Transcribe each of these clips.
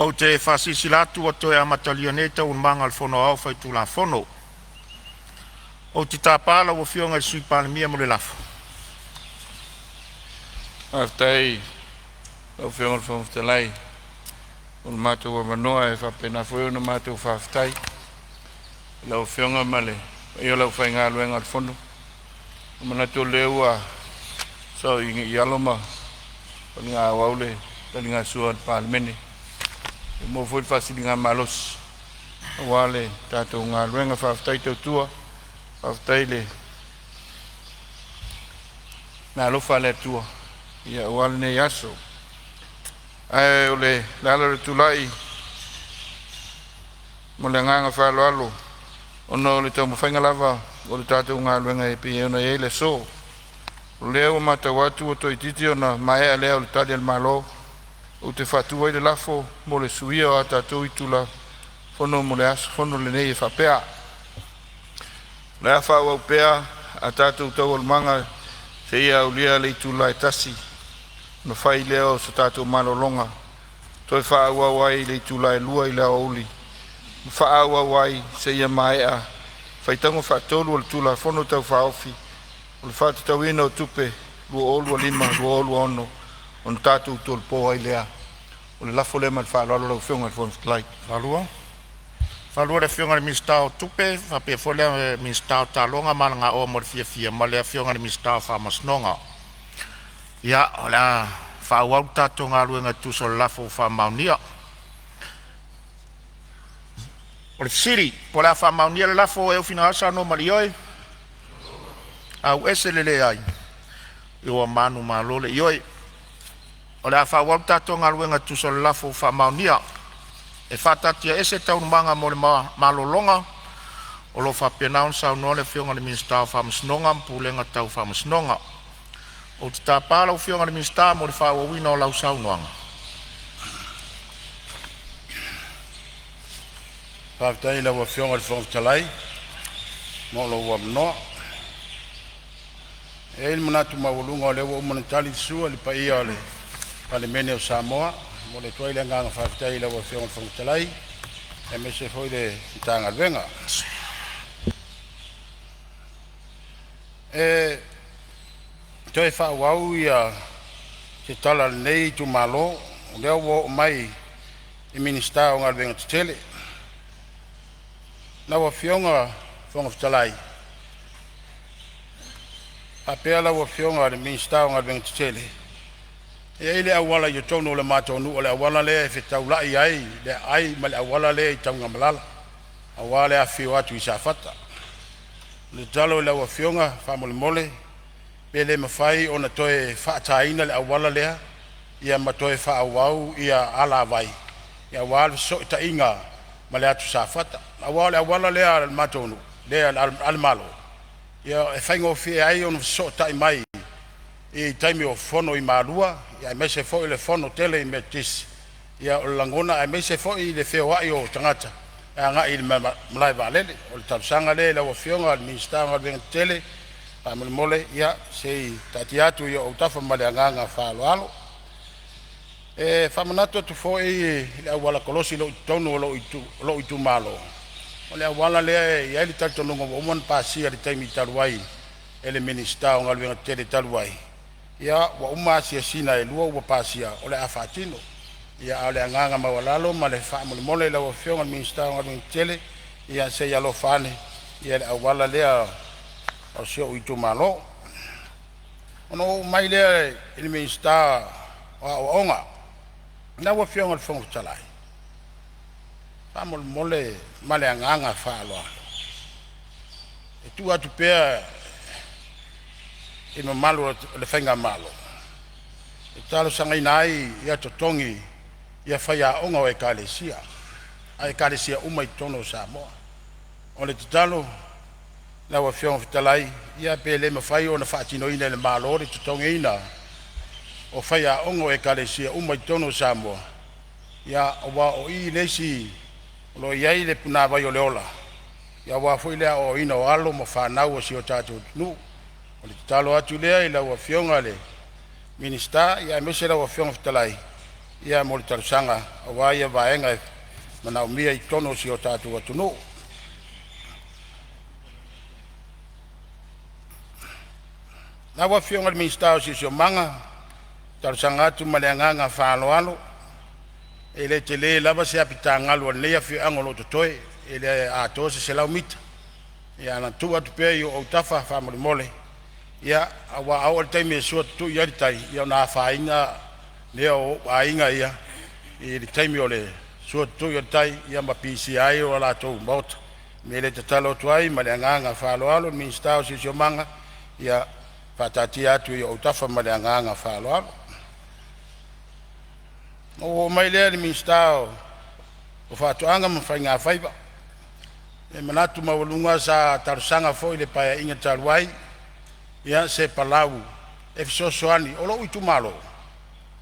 Ou te faasilasila atu ua toe amatalia nei Taualumaga a le Fono Aoao Faitulafono. Ou te tapa lau Afioga i le Sui Palemia mo le lafo. Faafetai i lau Afioga i le Fofoga Fetalai mo le matou avanoa, e faapena foi ona matou faafetai i lau Afioga ma le paia o le aufaigaluega o le Fono. E manatu o lea ua sao i alo ma faliga le taligasua a le Palemene, ua maua foi le faasiligamalosi aua le tatou galuega. Faafetai tautua, faafetai le alofa o le Atua aua lenei aso. Ae o le ala o le tulai ma le agaga faaaloalo, ona o le taumafaiga lava o le tatou galuega e pei ona i ai le aso. O lea ua matau atu ua toeitiiti ona maea lea o le Tali a le Malo, ou te faatu ai le lafo mo le Suia o a tatou Itula Fono mo le aso fono lenei e faapea: O le a faaauau pea a tatou Taualumaga seia aulia le itula e 1:00 ona fai lea o se tatou malologa. Toe faaauau ai i le itula e 2:00 i le aoauli ma faaauau ai seia maea le faitauga faatolu o le Tulafono Tau Faaofi o le Faatatauina o Tupe 2025/2026 ona tatou tolopo ai lea. O le lafo lea ma le faaaloalo lau Afioga i le Fofoga Fetalai. Faaluafalu le Afioga i le Minisita o Tupe faapea foi le Minisita o Taaloga ma Alagaoa mo le Fiafia ma le Afioga i le Minisita o Faamasinoga. Ia, o le a faaauau le tatou galuega e tusa o le lafo ua faamaonia. O le a faamaonia le lafo, e finagalo saunoa ma le ioe, aumai le manumalo le ioe. O le a faaauau le tatou galuega e tusa o le lafo ua faamaonia. E faataatiaese Taualumaga mo le malologa o lo o faapena ona saunoa le Afioga i le Minisita o Faamasinoga ma Pulega Tau Faamasinoga. Ou te tapa lau Afioga i le Minisita mo le faaauauina o lau saunoaga. Faafetai i lau Afioga i le Fofoga Fetalai mo lou avanoa. E i ai le manatu maualuga o lea ua uma ona tali le sua i le paia o le Palemene o Samoa. E momoli atu ai le agaga faafetai i lau Afioga i le Fofoga Fetalai aemaise foi le Matagaluega. E toe faaauau ia se tala a lenei itumalo, o lea ua oo mai i Minisita o Galuega Tetele. Lau Afioga i le Fofoga Fetalai, faapea lau Afioga i le Minisita o Galuega Tetele, e i ai le auala i totonu o le matou nuu, o le auala lea e fetaulai ai le aai ma le auala lea i Tanugamala aua le afifio atu i Safata. O le tatalo i lau Afioga faamolemole, pe le mafai ona toe faataina le auala lea ia ma toe faaauau ia alavai aua le fesootaiga ma le atu Safata. Aua o le auala lea a le matou nuu lea a le Malo, e faigofie ai ona fesootai mai i taimi o fono i Malua, aemaise foi o le fono tele i Metotisi. Ia o le lagona aemaise foi le feoai o tagata e agai i le malae vaalele. O le talosaga lea i lau Afioga i le Minisita o Galuega Tetele, faamolemole se i taatia atu i ou autafa ma le agaga faaaloalo. E faamanatu atu foi i le auala kolosi o lo o i totonu o lou itumalo, o le auala lea e i ai le talitonuga ua uma ona pasia i le taimi talu ai e le Minisita o Galuega Tetele talu ai, ia ua uma asiasiga e lua ua pasia o le a faatino. Ia a o le agaga maualalo ma le faamolemole i lau Afioga i le Minisita o Galuega Tetele, ia se i alofa ane i le auala lea o si ou itumalo. Ona ou oo mai lea i le Minisita o Aoga. Lau Afioga i le Fofoga Fetalai, faamolemole ma le agaga faaaloalo e tuu atu pea i le mamalu o le faigamalo e talosagaina ai ia totogi ia faiaoga o ekalesia a ekalesia uma i totonu o Samoa. O le tatalo lau Afioga i le Fofoga Fetalai, ia pe le mafai ona faatinoina e le Malo le totogiina o faiaoga o ekalesia uma i totonu o Samoa, ia aua o i le isi o lo o i ai le punavai o le ola aua foi le aoaoina o alo ma fanau a si o tatou atunuu. O le tatalo atu lea i lau Afioga i le Minisita aemaise lau Afioga i le Fofoga Fetalai, Ia mo le talosaga aua ia vaega e manaomia i totonu o si o tatou atunuu. Lau Afioga i le Minisita o Siosiomaga, e talosaga atu ma le agaga faaaloalo, e le tele lava se apitagalu a lenei afioaga o lo o totoe, e le atoa se 100 mita. Ia na ona tuu atu pea i ou autafa faamolemole, ia aua a oo i le taimi e sua tutui ai le tai, ia ona afaina lea o ou aiga ia i le taimi o le sua tutui o le tai ia ma pisia ai o latou maota. O le mea lea e tatalo atu ai ma le agaga faaaloalo i le Minisita o Siosiomaga, ia faataatia atu i ou autafa ma le agaga faaaloalo. Ona ou oo mai lea i le Minisita o Faatoaga ma Faiga Faiva. E manatu maualuga sa talosaga foi i le Paeaiga talu ai se palau e fesoasoani. O lou itumalo,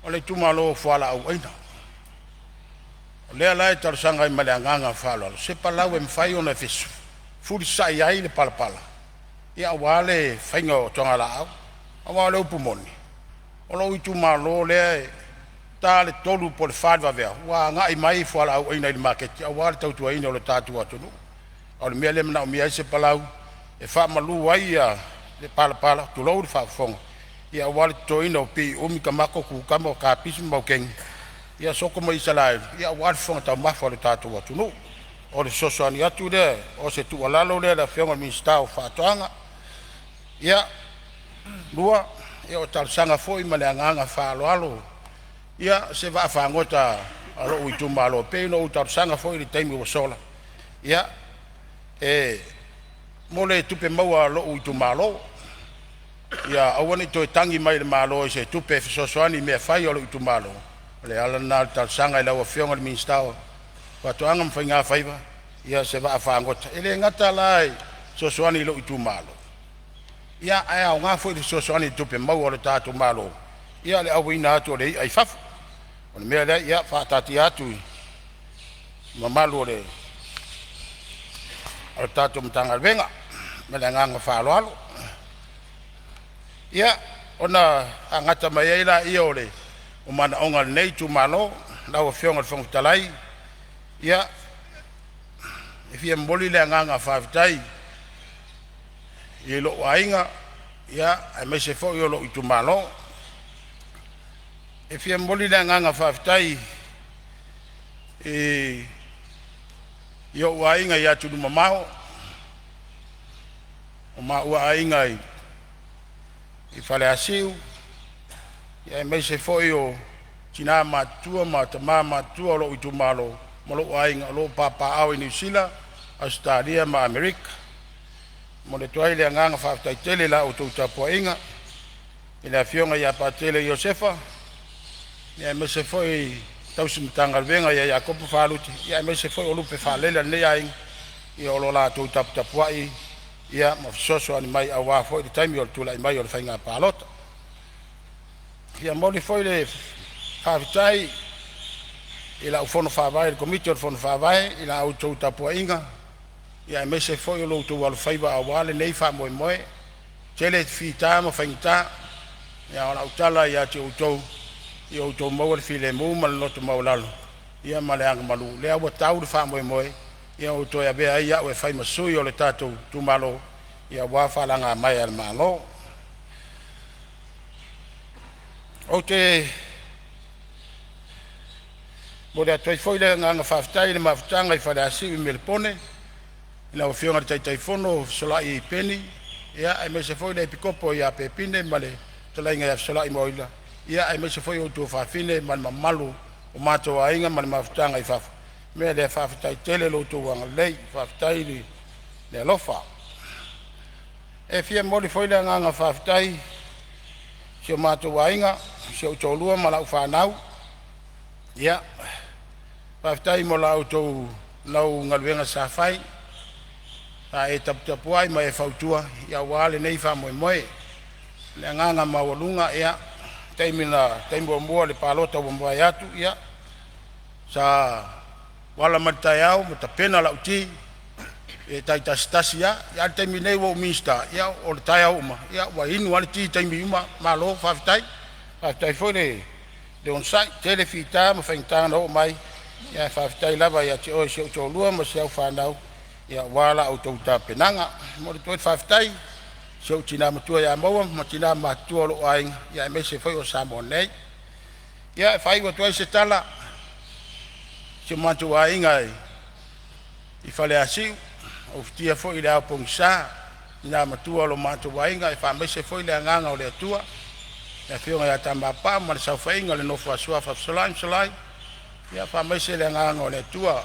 o le itumalo o fualaau aina. O lea la e talosaga ai ma le agaga faaaloalo se palau e mafai ona fefulisai ai le palapala aua le faiga o togalaau. Aua o le upu moni, o lou itumalo lea e ta le 3:00 po o le 4:00 i le vaveao ua agai mai fualaau aina i le maketi aua le tautuaina o le tatou atunuu. A o le mea lea e manaomia ai se palau e faamalu ai le palapala, tulou le faafofoga, aua le totoina o pii umi, tamato, kukama, kapisi ma maukeni, soko ma Isaraelu aua le fofoga taumafa o le tatou atunuu. O le fesoasoani atu lea, o se tuualalo lea i le Afioga i le Minisita o Faatoaga. Ia, lua, o talosaga foi ma le agaga faaaloalo ia se vaafagota a lou itumalo pei ona ou talosaga foi i le taimi ua sola e mo le tupe maua a lou itumalo, ia aua ne i toe tagi mai i le Malo i se tupe e fesoasoani i mea fai a lou itumalo. O le ala lena o le talosaga i lau Afioga i le Minisita o Faatoaga ma Faiga Faiva mo se vaafagota. E le gata la e fesoasoani i lou itumalo, ae aoga foi i le fesoasoani i tupe maua a le tatou Malo i le auina atu o le i'a i fafo. O le mea lea, ia faataatia atu i le mamalu o le tatou Matagaluega. Ma le agaga faaaloalo. Ia, ona faauma mai ai lea o manaoga o lenei itumalo. Lau Afioga i le Fofoga Fetalai, ia, e fia momoli le agaga faafetai i lou aiga aemaise foi o lou itumalo. E fia momoli le agaga faafetai i ou aiga i atunuu mamao, o maua aiga i Faleasiu, aemaise foi o tina ma tama matutua o lou itumalo ma lou aiga o lo o papaaao i Niu Sila, Ausetalia ma Amerika. E momoli atu ai le agaga faafetai tele i la outou tapuaiga i le afioga ia Patele Iosefa aemaise foi le tausi Matagaluega ia Iakopo Faluti, aemaise foi o lupe faalele a lenei aiga o lo o latou taputapuai ma fesoasoani mai aua foi le taimi o le tulai mai o le faiga palota. E fia momoli foi le faafetai i lau Fono Faavae, le Komiti o le Fono Faavae i la outou tapuaiga aemaise foi o lo outou alofaiva aua lenei faamoemoe. E tele fita ma faigata, a o lau tala ia te outou, ia outou maua le filemu ma le loto maualalo ma le agamalu, o lea ua tau le faamoemoe ua toe avea ai au e fai ma sui o le tatou itumalo aua faalagamaea a le Malo. Ou te momoli atu ai foi le agaga faafetai i le mafutaga i Faleasiu i Melepone i lau Afioga i le Taitaifono Fesolai Peni, aemaise foi le Epikopo ia Pepine ma le fetalaiga ia Fesolai Maoila, aemaise foi o tuafafine ma le mamalu o mato aiga ma le mafutaga i fafo. O le mea lea, faafetai tele i lo outou agalelei, faafetai le alofa. E fia momoli foi le agaga faafetai i si o matou aiga, si ou toalua ma lau fanau. Ia, faafetai mo la outou galuega sa fai, sa e taputapuai ma e fautua aua lenei faamoemoe. O le agaga maualuga, taimi muamua i le palota ua mavae atu, ia sa ou ala mai i le taeao ma tapena lau ti e taitasitasi lava. A o le taimi nei ua ou Minisita, ia o taeao uma ua inu lava le ti i taimi uma. Malo faafetai. Faafetai foi le le onosai. Tele fita ma faigata na oo mai, ae faafetai lava ia te oe si ou toalua ma si au fanau aua la outou tapenaga. E momoli atu foi le faafetai i si ou tina matua ia Maua ma tina matutua o lou aiga, aemaise foi o Samoa nei. Ia e faaiu atu ai se tala, si o matou aiga i Faleasiu, ufitia foi le ao pogisa, ina matua o lo matou aiga e faamaise foi le agaga o le Atua i le afioga ia Tama Pau ma le saofaiga i le nofo a suafa Fesolai ma Solai, ia faamaise le agaga o le Atua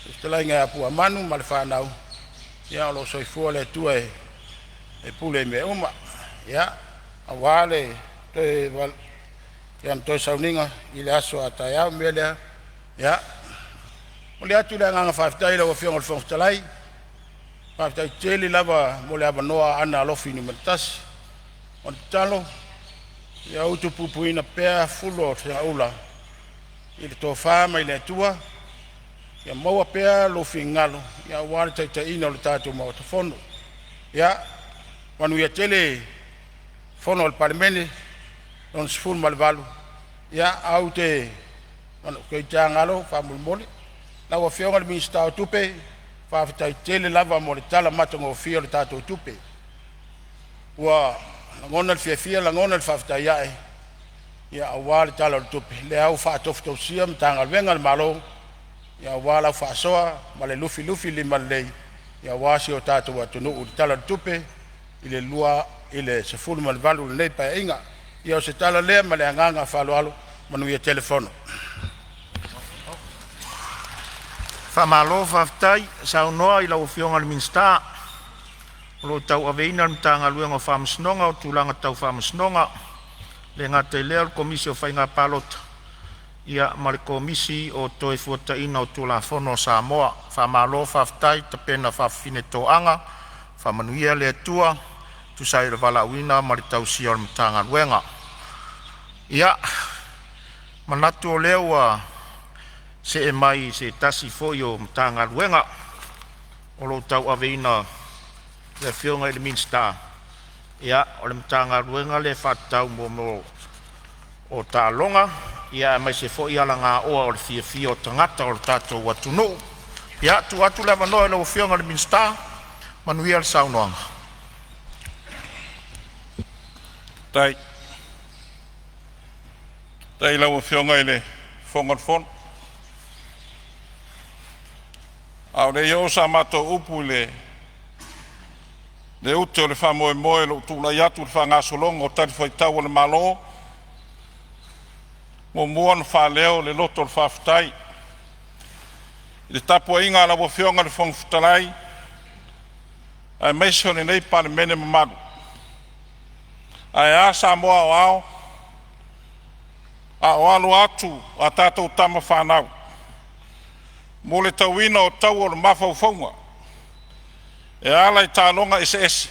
i le fetalaiga ia Puamanu ma le fanau, ia o lo o soifua le Atua e pule i mea uma. Ia aua le toe toe sauniga i le aso a taeao. O le mea lea, ia momoli atu le agaga faafetai i lau Afioga i le Fofoga Fetalai, faafetai tele lava mo le avanoa o Aana Alofi Nu.1. O le tatalo ia utupupuina pea fulu o le segaula i le tofa mai le Atua, ia maua pea lou finagalo aua le taitaiina o le tatou Maota Fono. Ia manuia tele fono a le Palemene lona XVIII. Ia ae ou te galo faamolemole, lau Afioga i le Minisita o Tupe, faafetai tele lava mo le tala matagofie o le tatou tupe. Ua lagona le fiafia lagona le faafetai ae aua le Tala o le Tupe lea ua faatofutofusia Matagaluega a le Malo aua lau faasoa ma le lufilufilimalelei aua si o tatou atunuu i le Tala o le Tupe 2018 i lenei Paeaiga. Ia o se tala lea ma le agaga faaaloalo, manuia tele fono. Faamalo faafetai saunoa i lau Afioga i le Minisita o lo o tauaveina le Matagaluega o Faamasinoga o Tulaga Tau Faamasinoga, e le gata i lea o le Komisi o Faiga Palota ma le Komisi o le Toefuataiga o Tulafono a Samoa. Faamalo faafetai tapena faafafine toaga, faamanuia le Atua e tusa ai o le valaauina ma le tausia o le Matagaluega. Ia, manatu o lea ua see mai i se tasi foi o Matagaluega o lo o tauaveina e le Afioga i le Minisita, o le Matagaluega lea faatatau mo taaloga aemaise foi alagaoa mo le fiafia o tagata o le tatou atunuu. Ia, tuu atu le avanoa i lau Afioga i le Minisita. Manuia le saunoaga. Faafetai i lau Afioga i le Fofoga Fetalai. A o le i oo sa matou upu i le ute o le faamoemoe i lou tulai atu i le faagasologa o talifuaitau a le Malo, e muamua ona faaleo le loto o le faafetai i le tapuaiga a lau Afioga i le Fofoga Fetalai aemaise o lenei Palemene mamalu. Ae a Samoa aoao a o alo atu a tatou tama fanau mo le tauina o taua o le mafaufauga e ala i taaloga eseese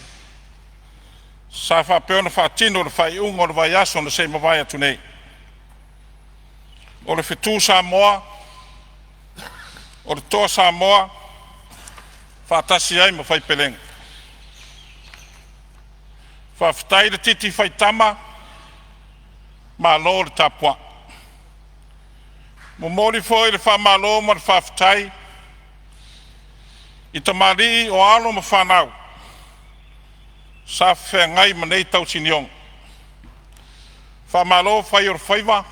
sa faapea ona faatino i le faaiuga o le vaiaso na se i mavae atu nei. O le fetu Samoa, o le toa Samoa faatasi ai ma faipelega. Faafetai le titi faitama, malo le tapuai. Momoli foi le faamalo ma le faafetai i tamalii o alo ma fanau sa feagai ma nei tausinioga. Faamalo fai o le faiva,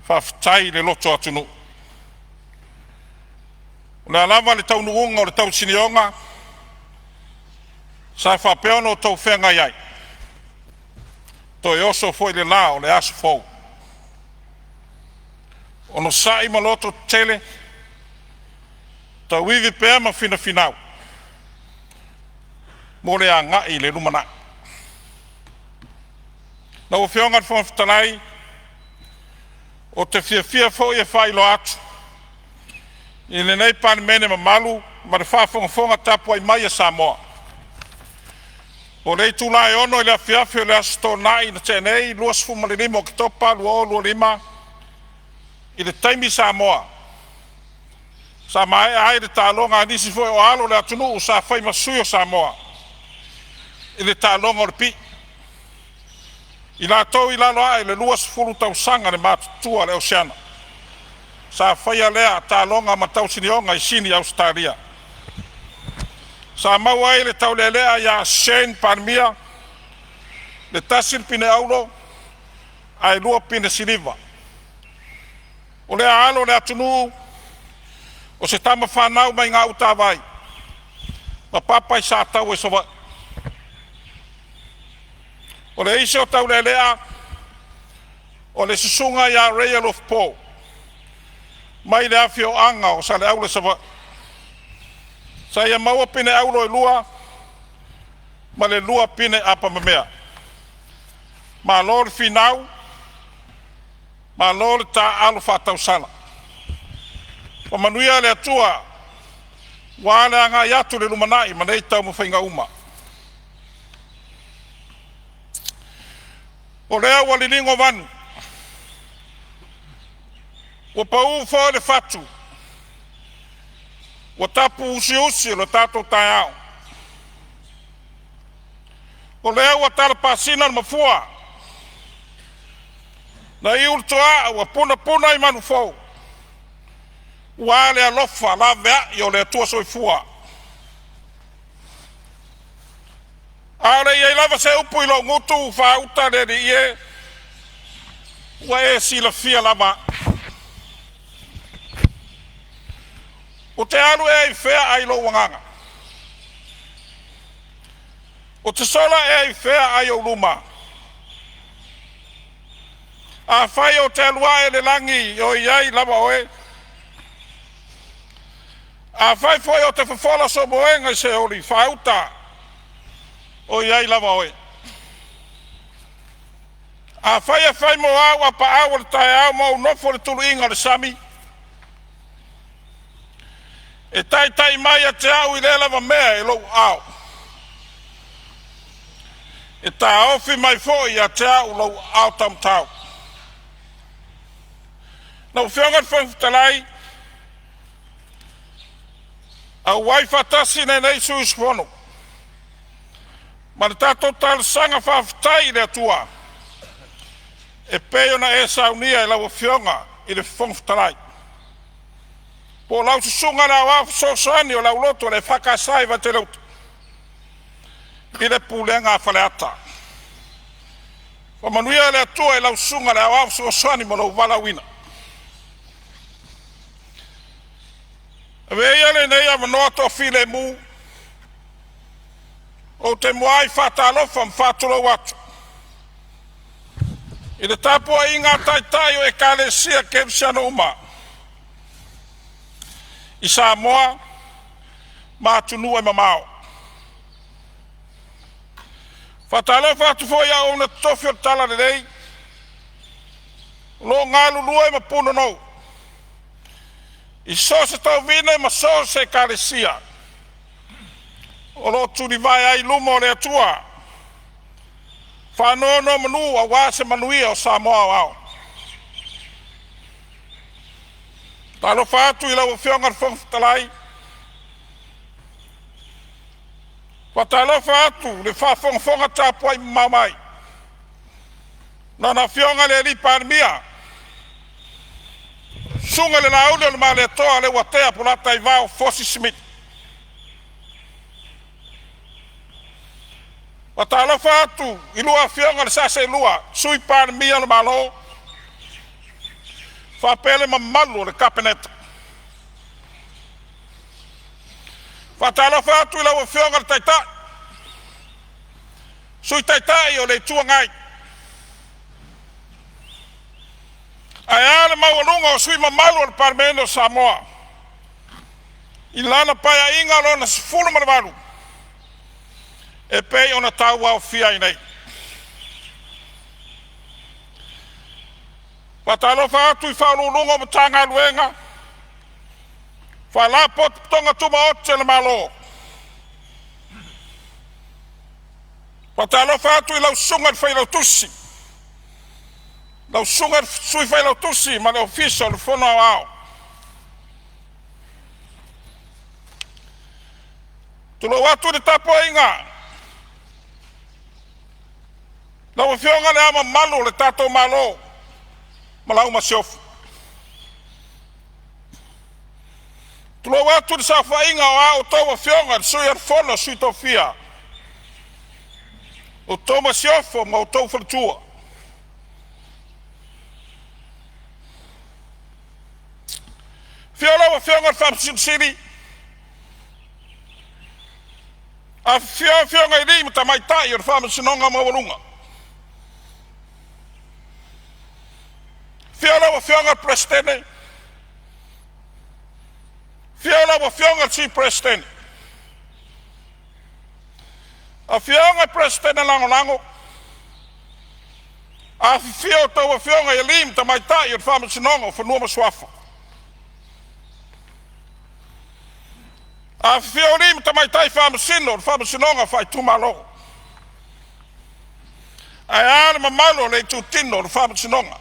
faafetai le loto atunuu. O le a lava le taunuuga o le tausinioga sa faapea ona outou feagai ai, toe oso foi le la o le aso fou. Onosai ma loto tetele, tauivi pea ma finafinau mo le agai i le lumanai. Lau Afioga i le Fofoga Fetalai, ou te fiafia foi e faailoa atu i lenei Palemene mamalu ma le faafogafoga tapuai mai a Samoa, o le itula e 6:00 i le afiafi o le Aso Toonai na tea nei, 25 Oketopa 2025 i le taimi Samoa, sa maea ai le taaloga a nisi foi o alo o le atunuu sa fai ma sui o Samoa i le taaloga o le pii. I latou i lalo ae o le 20 tausaga le matutua o le au siana. Sa faia lea taaloga ma tausinioga i Sini Ausetalia. Sa maua ai le taulealea ia Shane Palemia le tasi le pine auro ae lua pine siliva. O lea alo o le atunuu o se tama fanau mai Gautavai ma papa i Sataua i Savaii. O le isi o taulealea o le susuga ia Ray Alofa Paul mai le afioaga o Saleaula i Savaii. Sa ia maua pine auro e 2 ma le 2 pine apamemea. Malo le finau, malo le taaalo faatausala. Faamanuia le Atua aua le agai atu i le lumanai ma nei taumafaiga uma. O lea ua liligo vanu, ua pau foi le fatu, ua tapu usiusi o le tatou taeao. O lea ua talapasina le mafua na iu le toa ua punapuna i manufou, ua le alofa laveai o le Atua Soifua. A o le i i ai lava se upu i lou gutu faauta le Alii e, ua e silafia lava. Ou te alu ea i fea ai lou agaga? Ou te sola ea i fea ai ou luma? Afai ou te alu ae i le lagi, o i ai lava Oe. Afai foi ou te fofola sou moega i Seoli, faauta, o i ai lava Oe. Afai e fai mo au apaau o le taeao ma ou nofo i le tuluiga o le sami, e taitai mai ia te au i lea lava mea i lou aao, e taofi mai foi ia te au lou aao taumatau. Lau Afioga i le Fofoga Fetalai, auai faatasi lenei sui usufono ma le tatou talosaga faafetai i le Atua e pei ona e saunia e lau Afioga i le Fofoga Fetalai, po o lau Susuga i le Aoao Fesoasoani o le aulotu o le EFKS i Vaitele Uta i le pulega a Faleata. Faamanuia le Atua i lau Susuga i le Aoao Fesoasoani ma lou valaauina. Avea ia lenei avanoa toafilemu, ou te muai faatalofa ma faatulou atu i le tapuaiga a Taitai o Ekalesia Kerisiano uma i Samoa ma atunuu e mamao. E faatalofa atu foi i auauna totofi o le Talalelei o lo o galulue ma punonou i so o se tauvina ma so o se ekalesia o lo o tulivae ai i luma o le Atua, faanonomanu aua se manuia o Samoa aoao. Talofa atu i lau Afioga i le Fofoga Fetalai, faatalofa atu i le faafogafoga tapuai mamao mai a Lana Afioga i le Palemia, susuga i le Laauli o le Malietoa Leuatea Polataivao Fosi Smith. Faatalofa atu i lua afioga i sa seelua, Sui Palemia o le Malo faapea le mamalu o le Kapeneta. Faatalofa atu i lau Afioga i le Taitai, Sui Taitai o le Itu Agai, ae a le maualuga o sui usufono mamalu o le Palemene o Samoa i lana Paeaiga Lona XVII e pei ona tauaofia ai nei. Faatalofa atu i Ofisa Sili o Pulega o Matagaluega, Faalapotopotoga Tumaoti a le Malo. Faatalofa atu i lau Susuga i le Failautusi, lau Susuga i le Sui Failautusi ma le Ofisa o le Fono Aoao. Tulou atu le tapuaiga Lau Afioga i Le Ao Mamalu o le tatou Malo ma lau Masiofo. Tulou atu le saofaiga o a outou Afioga i le Sui o le Fono a Sui Tofia ma la outou Masiofo ma outou faletua. Afio lau Afioga i le Faamasino Sili, afifio afioga i alii ma tamaitai o le Faamasinoga Maualuga. Afio lau Afioga i le Peresetene, afio lau Afioga i le Sui Peresetene, afioga i Peresetene Lagolago, afifio a outou afioga i alii ma tamaitai o le Faamasinoga o Fanua ma Suafa. Afifio alii ma tamaitai Faamasino o le Faamasinoga Faaitumalo, ae a le mamalu o le itutino o le Faamasinoga.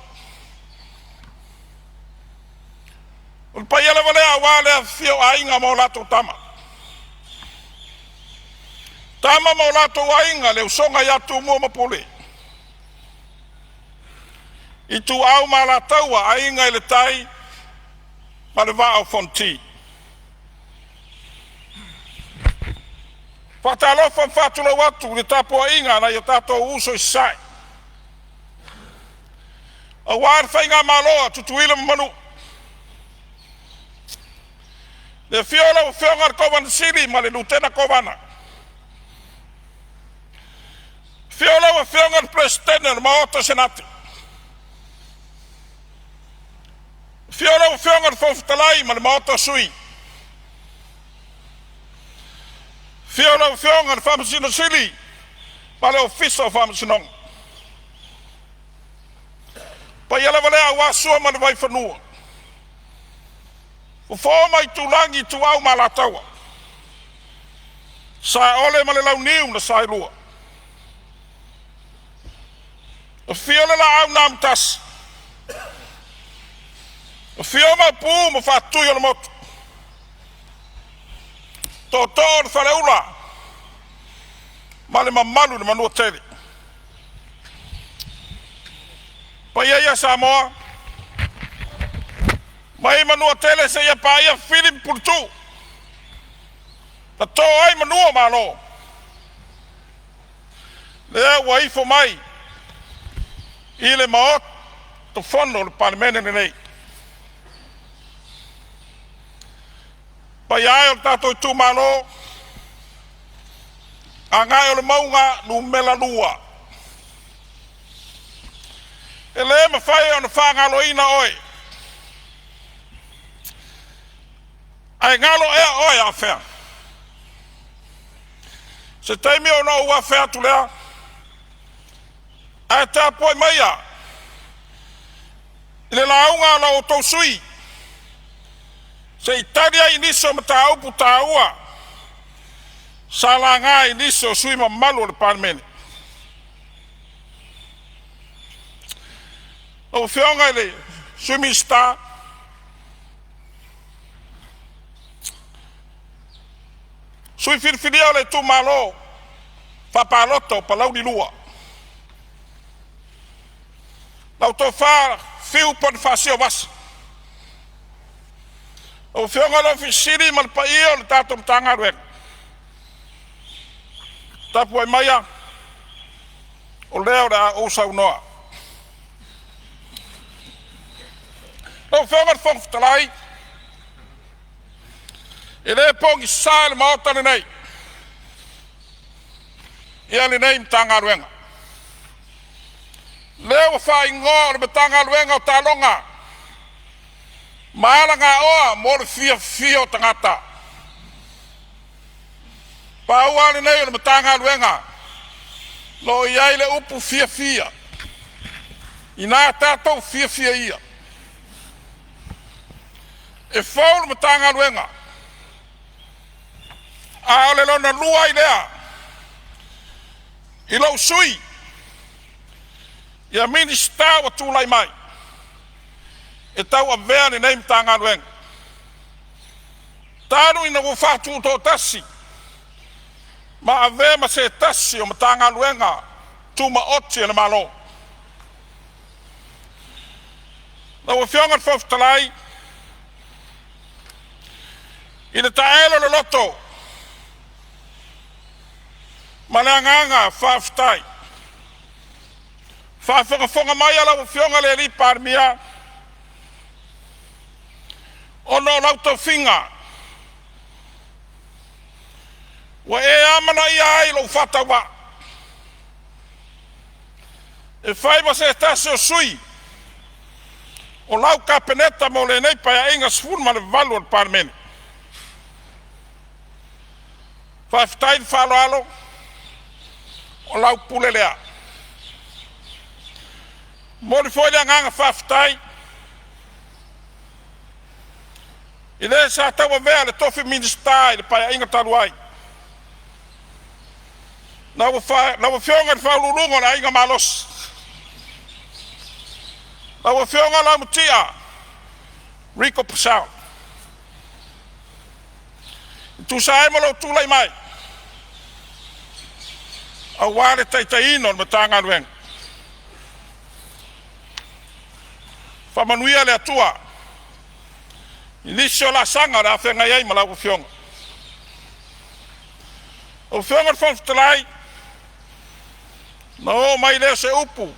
O le paia lava lea aua le afifio o Aiga ma latou Tama, Tama ma o latou Aiga, le usoga ia Tumua ma Pule, Ituau ma Alataua, Aiga i le Tai ma le Vaa o Fonoti. E faatalofa ma faatulou atu i le tapuaiga a nai o tatou uso i Sasae, aua le Faigamalo a Tutuila ma Manua. Le afio o lau Afioga i le Kovana Sili ma le Lutena Kovana, afio lau Afioga i le Peresetene o le Maota o Senate, afio lau Afioga i le Fofoga Fetalai ma le Maota o Sui, afio lau Afioga i le Faamasino Sili ma le Ofisa o Faamasinoga. O le paia lava lea aua Sua ma le Vaifanua, Fofo ma Aitulagi, Ituau ma Alataua, Saole ma le Launiu na Saelua. Afio le Laau na Amotasi, afio Maopu ma Faatui o le Motu, Tootoo o le Faleula ma le mamalu i le Manuatele. O paia ia Samoa mai Manuatele seia paia Fili ma Puletuu na to ai manu o Malo. Lea ua ifo mai i le Maota Fono o le Palemene lenei. Le paia e o le tatou itumalo, Gagaemauga Nu.2, e le mafai ona faagaloina oe. Ae galo ea oe Afea? Se taimi ona ou afe atu lea, ae tapuai maia i le lauga a la outou sui usufono se i tali ai i nisi o mataupu taua sa laga e nisi o sui usufono mamalu o le Palemene. Lau Afioga i le Sui Minisita, sui filifilia o le itumalo faapalota o Palauli 2, lau Tofa Fiu Ponifasio Vasa. Lau Afioga i le Ofisa Sili ma le paia o le tatou Matagaluega, tapuai maia o lea o le a ou saunoa. Lau Afioga i le Fofoga Fetalai, e le pogisa i le Maota lenei ia lenei Matagaluega, lea ua faaigoa o le Matagaluega o Taaloga ma Alagaoa mo le Fiafia o Tagata. Pau lava lenei o le Matagaluega o lo o i ai le upu fiafia. Ina tatou fiafia ia. E fou le Matagaluega, a o le lona lua ai lea i lou sui usufono ia Minisita ua tulai mai e tauavea lenei Matagaluega, talu ina ua faatutoatasi ma avea ma se tasi o Matagaluega Tumaoti a le Malo. Lau Afioga i le Fofoga Fetalai, i le taelo i le loto ma le agaga faafetai, faafogafoga mai a lau Afioga i le Palemia, ona o lau tofiga ua e amanaia ai lou faatauvaa e fai ma se tasi o sui o lau Kapeneta mo lenei Paeaiga 18 o le Palemene. Faafetai le faaaloalo, o lau pule lea. E momoli foi le agaga faafetai i le sa tauavea le tofi Minisita i le Paeaiga talu ai, lau Afioga i le Faauluuluga o le Aiga Malosi, lau Afioga Laumatia Rico Purcell. E tusa ai ma lou tulai mai aua le taitaiina o le Matagaluega. Faamanuia le Atua i nisi o laasaga o le a feagai ai ma lau Afioga. Lau Afioga i le Fofoga Fetalai, ona oo mai lea o se upu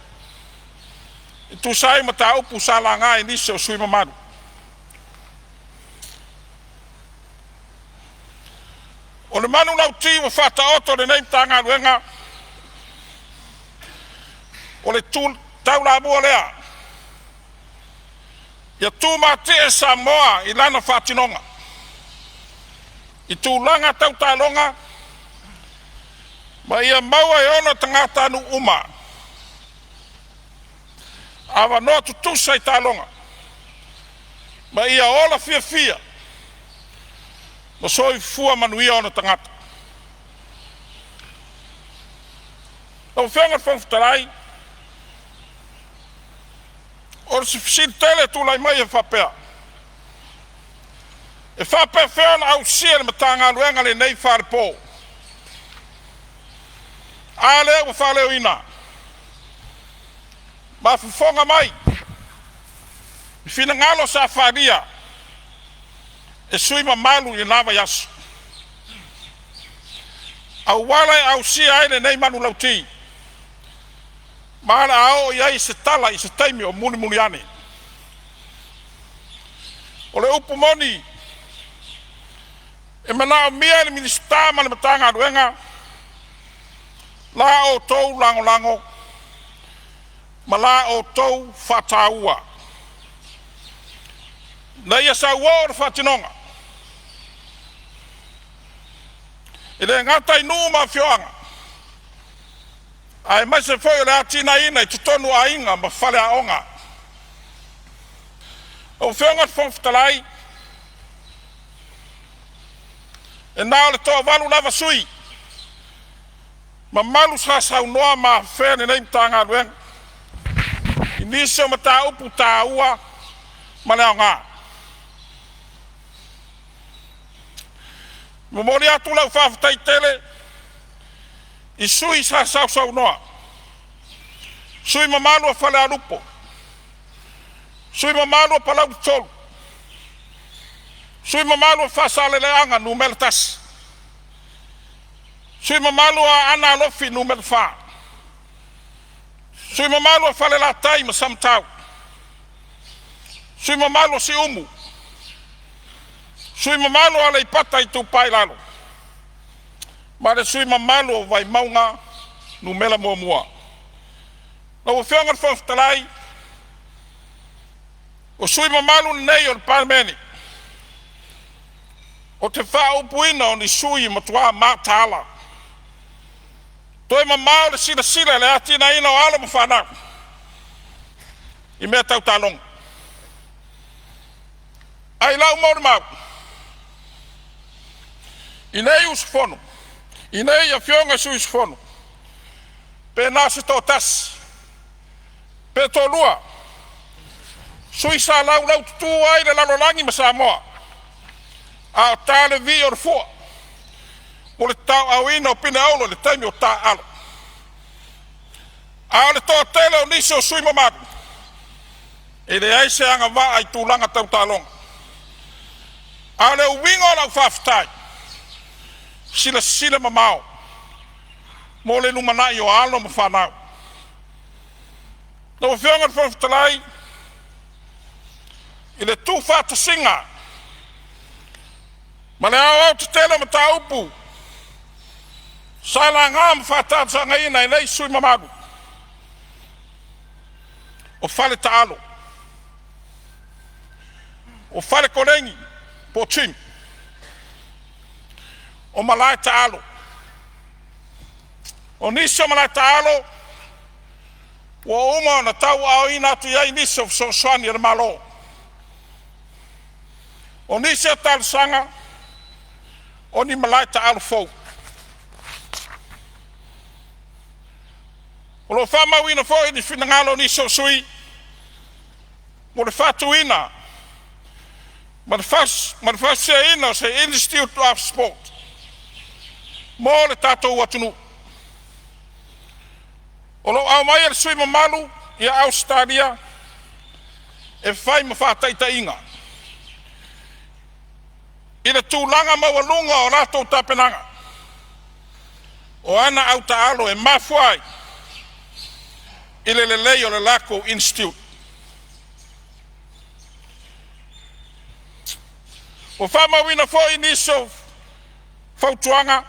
e tusa ai ma mataupu sa laga e nisi o sui usufono mamalu. O le manulauti ua faataoto e lenei Matagaluega, o le tu taulamua lea, ia tumatie Samoa i lana faatinoga i tulaga tau taaloga, ma ia maua e ona tagatanuu uma avanoa tutusa i taaloga, ma ia ola fiafia ma soifua manuia ona tagata. Lau Afioga i le Fofoga Fetalai, o si fesili tele e tulai mai e faapea: E faapefea ona ausia e le Matagaluega lenei falepo? A lea ua faaleoina ma fofoga mai i finagalo sa faaalia e sui usufono mamalu i lena vaiaso, auala e ausia ai lenei manulauti, ma o le a oo i ai se tala i se taimi o mulimuli ane. O le upu moni, e manaomia e le Minisita ma le Matagaluega la outou lagolago ma la outou faataua ina ia sauoo le faatinoga. E le gata i nuu ma afioaga, aemaise foi o le atinaeina i totonu o aiga ma faleaoga. Lau Afioga i le Fofoga Fetalai, e na o le toavalu lava sui usufono mamalu sa saunoa ma afea lenei Matagaluega i nisi o mataupu taua ma le aoga. E momoli atu lau faafetai tele i sui usufono sa sausaunoa, sui usufono mamalu o Falealupo, sui usufono mamalu o Palauli 3, sui usufono mamalu o Faasaleleaga 1, sui usufono mamalu o Aana Alofi Nu.4, sui usufono mamalu o Falelatai ma Samatau, sui usufono mamalu o Siumu, sui usufono mamalu o Aleipata Itupa i Lalo, ma le sui usufono mamalu o Vaimauga 1. Lau Afioga i le Fofoga Fetalai, o sui usufono mamalu nei o le Palemene ou te faaupuina, o ni sui usufono e matua mataala, toe mamao le silasila i le atinaeina o alo ma fanau i mea tau taaloga. Ae i lau molimau i nei usufono, i nei afioga i sui usufono, pe na o se toatasi pe toalua sui sa laulaututu ai le lalolagi ma Samoa, a o ta le vii o le fua mo le tauaauina o pine auro i le taimi o taaalo. A o le toatele o nisi o sui usufono mamalu, e leai se agavaa i tulaga tau taaloga. A o le uiga o lau faafetai, silasila mamao mo le lumanai o alo ma fanau. Lau Afioga i le Fofoga Fetalai, i le tuufaatasiga ma le aoaotetele o mataupu sa laga ma faatalosagaina e nei sui usufono mamalu, o faletaalo, o fale koleni po o gym, o malae taalo. O nisi o malae taalo ua uma ona tauaaoina atu i ai nisi o fesoasoani a le Malo. O nisi o talosaga, o ni malae taalo fou. O lo o faamauina foi ni finagalo o nisi o sui usufono mo le faatuina ma le fausiaina o se Institute of Sport mo le tatou atunuu. O lo o aumaia e le sui usufono mamalu ia Ausetalia e fai ma faataitaiga i le tulaga maualuga o latou tapenaga o ana autaalo e mafua ai i le lelei o le latou Institute. Ua faamauina foi nisi o fautuaga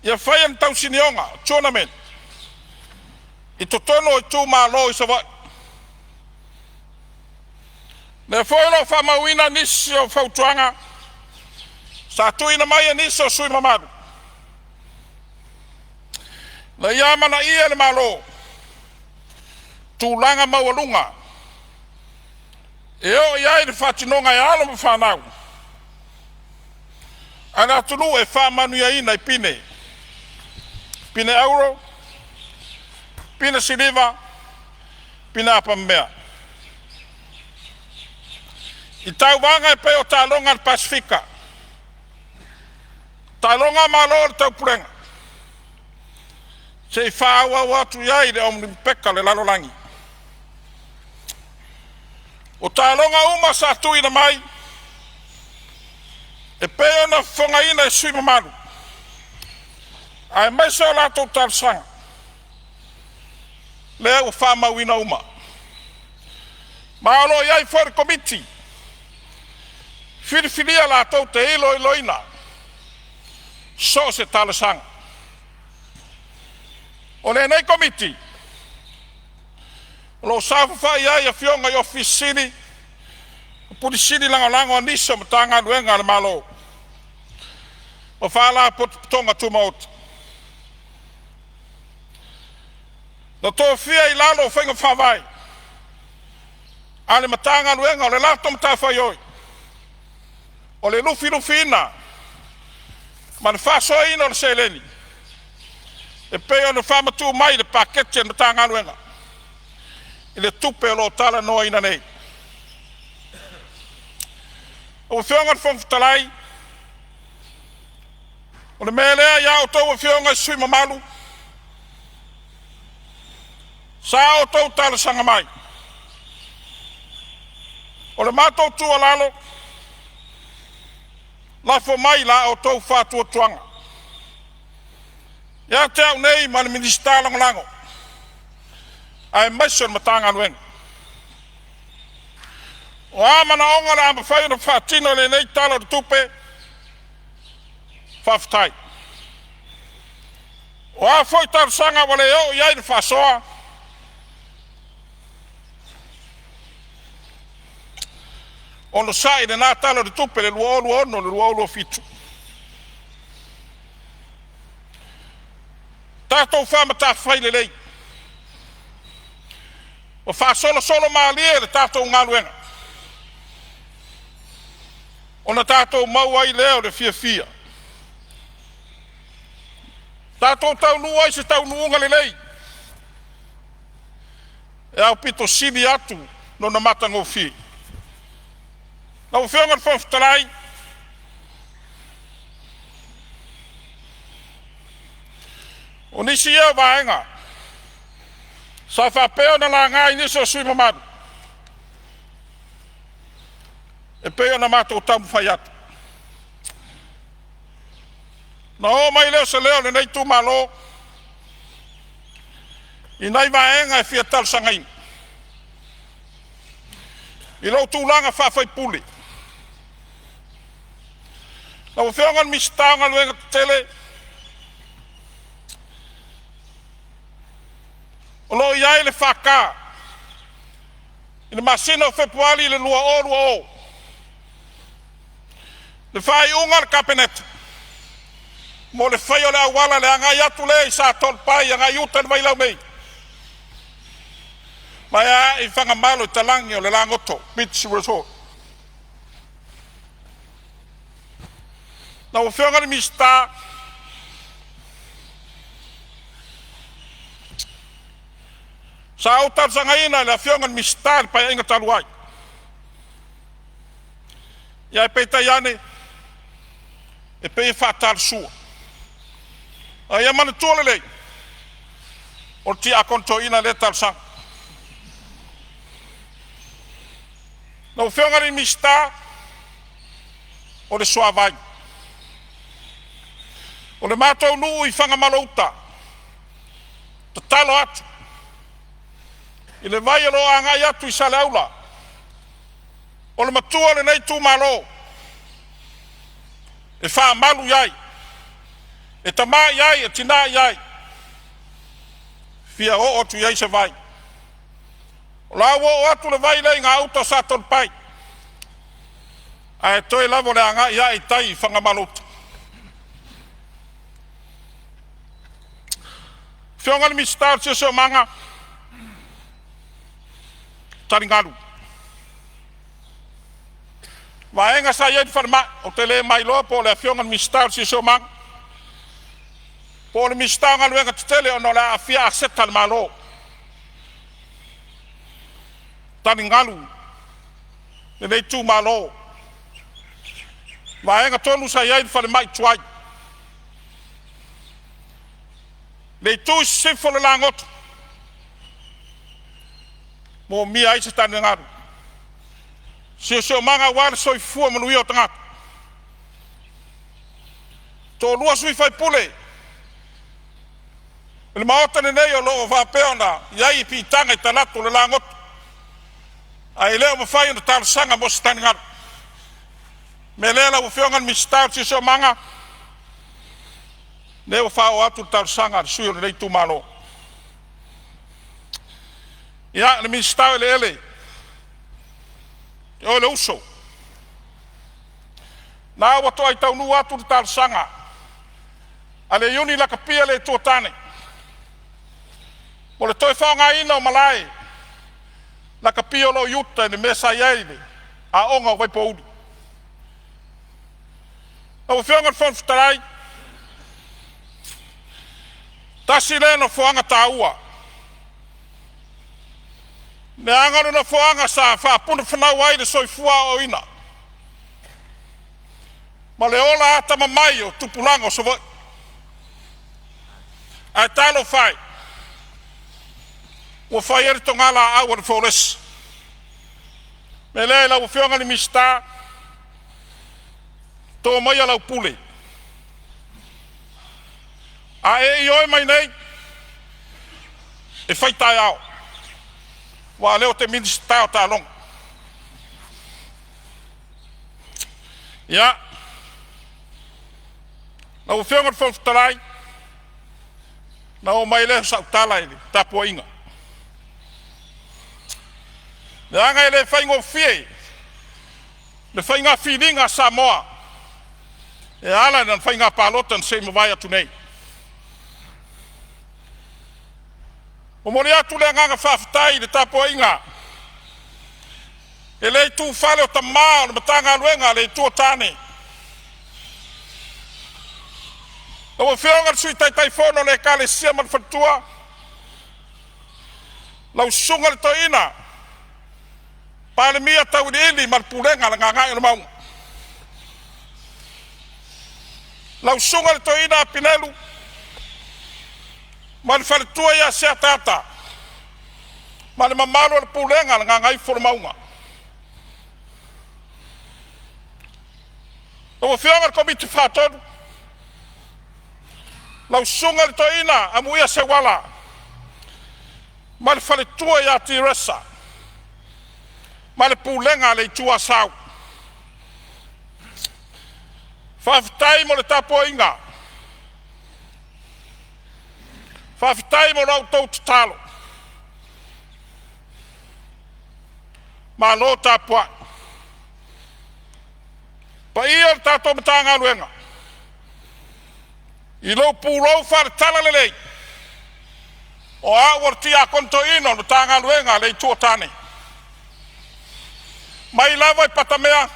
ia faia ni tausinioga tournament i totonu o itumalo i Savaii. O lea foi o lo o faamauina nisi o fautuaga sa tuuina mai e nisi o sui usufono mamalu ina ia amanaia e le Malo tulaga maualuga e oo i ai le faatinoga e alo ma fanau a le atunuu e faamanuiaina i pine, pine auro, pine siliva, pine apamemea i tauvaga e pei o taaloga a le Pasefika, taaloga a Malo o le Taupulega, seia faaauau atu i ai le Olimipeka a le Lalolagi. O taaloga uma sa tuuina mai e pei ona fofogaina e sui usufono mamalu aemaise o latou talosaga, lea ua faamauina uma. Ma o lo o i ai foi le Komiti filifilia latou te iloiloina so o se talosaga. O lenei Komiti o lo o saofafai ai afioga i Ofisa Sili ma Pule Sili Lagolago a nisi o Matagaluega a le Malo ma Faalapotopotoga Tumaoti. Na tofia i lalo o faiga faavae a le Matagaluega, o le latou matafaioi o le lufilufiina ma le faasoaina o le seleni e pei ona faamatuu mai i le paketi a le Matagaluega i le tupe o lo o talanoaina nei. Lau Afioga i le Fofoga Fetalai, o le mea lea ia outou afioga i sui usufono mamalu sa outou talosaga mai, o le matou tuualalo, lafo mai la outou faatuatuaga ia te au nei ma le Minisita Lagolago aemaise o le Matagaluega. O a manaoga o le a mafai ona faatino e lenei Tala o le Tupe, faafetai. O a foi talosaga ua le oo i ai le faasoa, onosai i lena Tala o le Tupe 2026/2027. Tatou faamatafai lelei ma faasolosolo malie le tatou galuega, ona tatou maua ai lea o le fiafia. Tatou taunuu ai i se taunuuga lelei e aupito sili atu lona matagofie. Lau Afioga i le Fofoga Fetalai, o nisi ia o vaega Sa faapea ona laga i nisi o sui usufono mamalu e pei ona matou taumafai atu. Na oo mai lea o se leo o lenei itumalo i nai vaega e fia talosagaina i lou tulaga faa-faipule. Lau Afioga i le Minisita o Galuega Tetele, o lo o i ai le FK i le masina o Fepuari i le 2020, le faaiuga a le Kapeneta mo le faia o le auala i le agai atu lea i Satoalepai agai uta i le Vailaumei ma e aai i Fagamalo i talaane o le Lagoto Beach Resort. Lau Afioga i le Minisita, sa ou talosagaina i le Afioga i le Minisita i le Paeaiga talu ai, ae peitai ane e pei e faatalasua. A ia manatua lelei, o le tiakono toeaina lea talosaga. Lau Afioga i le Minisita o le Suavai, o le matou nuu i Fagamalo-uta, tatalo atu i le vai o lo o agai atu i Saleaula. O le matua o lenei itumalo e faamalu i ai, e tama i ai, e tina i ai, e fia oo atu i ai se vai. O la ua oo atu le vai lea i gauta o Satoalepai, ae toe lava o le agai ae i tai i Fagamalo-uta. Afioga i le Minisita o le Siosiomaga, taligalu, vaega sa i ai le falemai. Ou te le mailoa po o le Afioga i le Minisita o le Siosiomaga po o le Minisita o Galuega Tetele ona o le a aafia aseta a le Malo. Taligalu lenei itumalo, vaega tonu sa i ai le falemai tuai, le itu i sisifo o le Lagoto, moomia ai se taligalu, siosiomaga aua le soifua manuia o tagata. Toalua sui faipule o le Maota lenei o lo o faapea ona i ai piitaga i talaatu o le Lagoto, ae le o mafai ona talosaga mo se taligalu. O le mea lea lau Afioga i le Minisita o le Siosiomaga, o lea ua faaoo atu le talosaga a le sui usufono o lenei itumalo. Ia, le Minisita o Eleele, o oe o le uso. O lena ua toai taunuu atu le talosaga a le Iuni Lakapi a le Itu o Tane mo le toe faaaogaina o malae lakapi o lo o i uta i le mea sa i ai le aoga o Vaipouli. Lau Afioga i le Fofoga Fetalai, tasi lea nofoaga taua, leaga o le nofoaga sa faapunafanau ai le soifua aoaoina ma le ola atamamai o tupulaga o Savaii. Ae talofa e, ua fai ai le togalaau a le folesi. O le mea lea lau Afioga i le Minisita, to maia lau pule. A e ioe mai nei, e fai taeao, aua o lea ou te Minisita o taaloga. Ia, lau Afioga i le Fofoga Fetalai, ona oo mai lea o sau tala i le tapuaiga, leaga e le faigofie le faiga filiga a Samoa e ala i lana faiga palota na se i mavae atu nei. Momoli atu le agaga faafetai i le tapuaiga e le itufale o tama o le Matagaluega a le Itu o Tane, lau Afioga i le Sui Taitaifono o le Ekalesia ma le faletua, lau susuga i le Toeaina Palemia Tauiliili ma le pulega a le Gagaemauga, lau susuga i le Toeaina Apinelu ma le faletua ia Seataata. Ma le mamalu o le Pulega a le Gagaifomauga. Lau Afioga i le Komiti Faatonu, lau Susuga i le Toeaina Amuia Seuala ma le faletua ia Tiresa ma le pulega a le Itu Asau. Faafetai mo le tapuaiga, faafetai mo la outou tatalo, malo tapuai. Paia o le tatou Matagaluega i lou pulou faale-Talalelei, o au o le Tiakono Toeaina o le Matagaluega a le Itu o Tane, mai lava i Patamea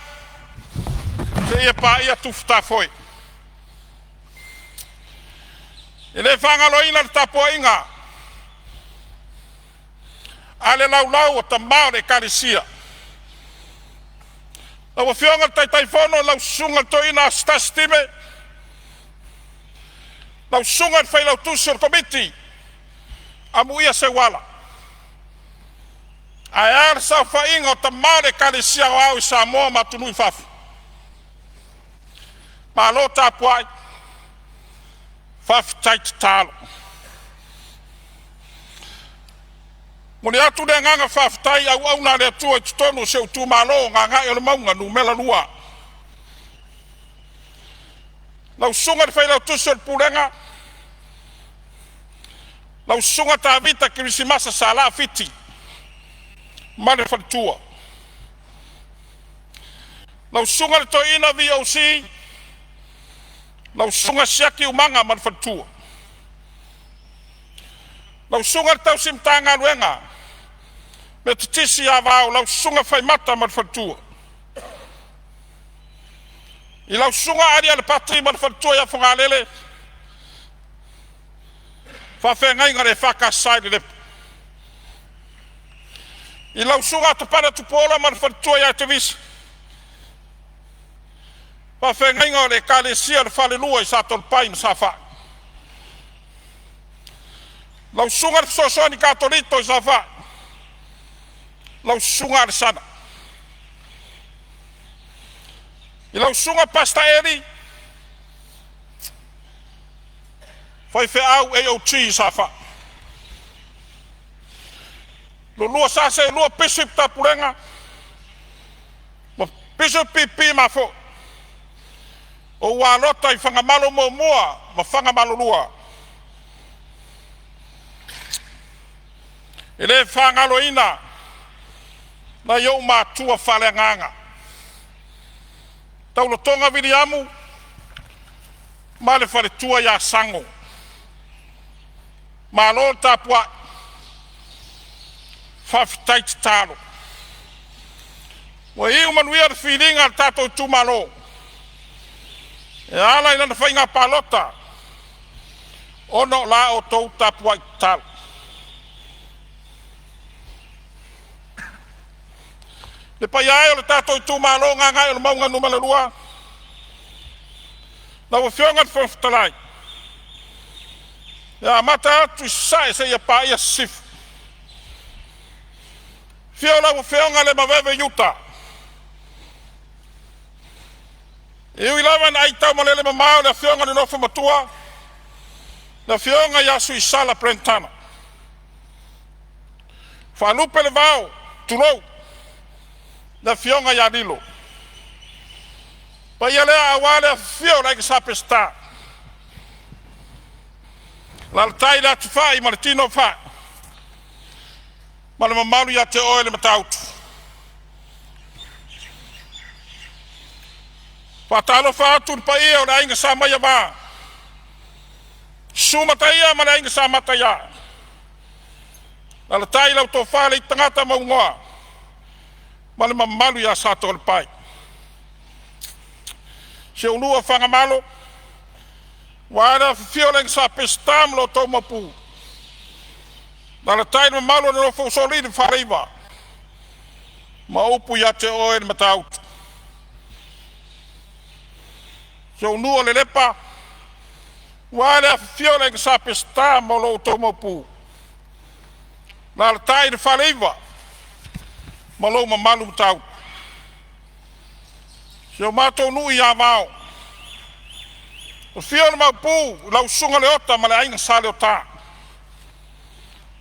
seia paia Tufutafoe. E le faagaloina le tapuaiga a le laulau a tama o le Ekalesia, lau Afioga i le Taitaifono lau Susuga i le Toeaina Asotai Time, lau susuga i le Failautusi o le Komiti Amuia Seuala, ae a le saofaiga o tama o le Ekalesia Aoao i Samoa ma atunuu i fafo. Malo tapuai, faafetai tatalo. E momoli atu le agaga faafetai i auauna a le Atua i totonu o si ou itumalo o Gagaemauga 2, lau susuga i le Failautusi o le Pulega, lau susuga Tavita Kerisimasa Salaa Fiti ma le faletua. Lau susuga i le Toeaina VOC, lau susuga Siaki Umaga ma le faletua. Lau susuga i le tausi Matagaluega Metotisi i Avao lau susuga Faimata ma le faletua. I lau susuga Ali Alapati ma le faletua ia Fogalele, faafeagaiga o le EFKS i Lelepa. I lau susuga Atapaila Tupuola ma le faletua ia Tevisi, faafeagaiga o le Ekalesia Le Falelua i Satoalepai ma Safai. Lau susuga i le Fesoasoani Katoliko i Safai, lau susuga Alesana. I lau susuga Pastor Eli, faifeau AOG i Safai. Lua sa seelua Bishop Tapulega ma Bishop PP Mafoe, o ua lota i Fagamalo 1 ma Fagamalo 2. E le faagaloina nai ou matua faaleagaga, Tauletoga Viliamu ma le faletua ia Sago. Malo le tapuai, faafetai tatalo. Ua iu manuia le filiga a le tatou itumalo e ala i lana faiga palota ona o la outou tapuai tatalo. Le paia e o le tatou itumalo o Gagaemauga Nu.2, lau Afioga i le Fofoga Fetalai, e amata atu i Sasae seia paia Sisifo. Afio lau Afioga Lemaoiveve Iuta, e ui lava ina aitaumalele mamao le afioga i le nofo matua, le afioga ia Suisala Brenttana. Faalupe le vao, tulou, le afioga ia Lilo. Paia lea aua le afifio o le Aiga Sa Peseta, alaalatai le Atiufai ma le tino o Fai, ma le mamalu ia te oe le Matautu. Faatalofa atu i le paia o le aiga Sa Maiava, susu Mataia ma le aiga Sa Mataia, alaalatai lau tofa Leiatagata Mauigoa ma le mamalu ia Satoalepai. Si ou nuu o Fagamalo, aua le afifio o le Aiga Sa Peseta ma lo outou Maopu, alaalatai le mamalu o le nofo a usoalii male Faleiva ma upu ia te oe le Matautu. Si ou nuu o Lelepa, aua le afifio o le Aiga Sa Peseta ma lo outou Maopu, Alaalatai le Faleiva ma lou mamalu Matautu. Si o matou nuu i Avao, afio le Maopu, lau susuga Leota ma le aiga Sa Leota,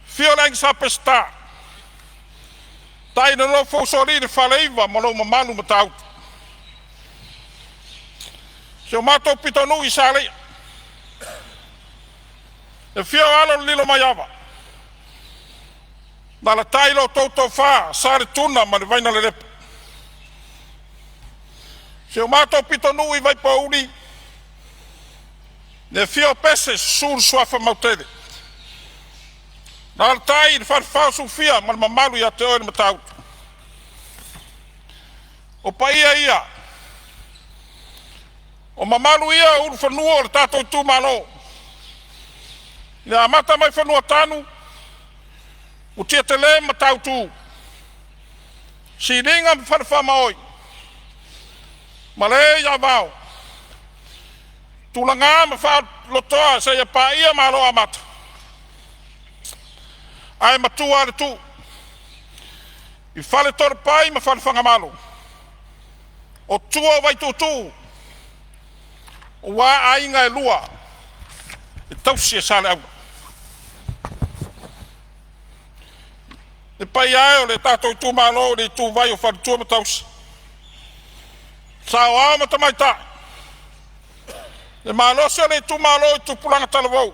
afio le aiga Sa Peseta, tai le nofo a usoalii le Faleiva ma lou mamalu Matautu. Si o matou pitonuu i Saleia, le afio o alo o le Lilomaiava, alaalatai la outou tofa Sa Letuna ma le Vainalelepa. Si o matou pitonuu i Vaipouli, le afio o Pese, susu le suafa Mautele, alaalatai le falefa o Sufia ma le mamalu ia te oe le Matautu. O paia ia o mamalu ia o ulufanua o le tatou itumalo, i le amata mai Fanuatanu, Mutiatele ma Matautu, Siliga ma Falefaamaoi, malae i Avao, Tulaga ma Faalotoa seia paia Maloamata. Ae matua lava le tuu i Faletoalepai ma Falefagamalo, o tua o Vaituutuu aua aiga e lua e tausi e Saleaula. Le paia e o le tatou itumalo i le ituvai o faletua ma tausi, saoao ma tamaitai, le malosi o le itumalo i tupulaga talavou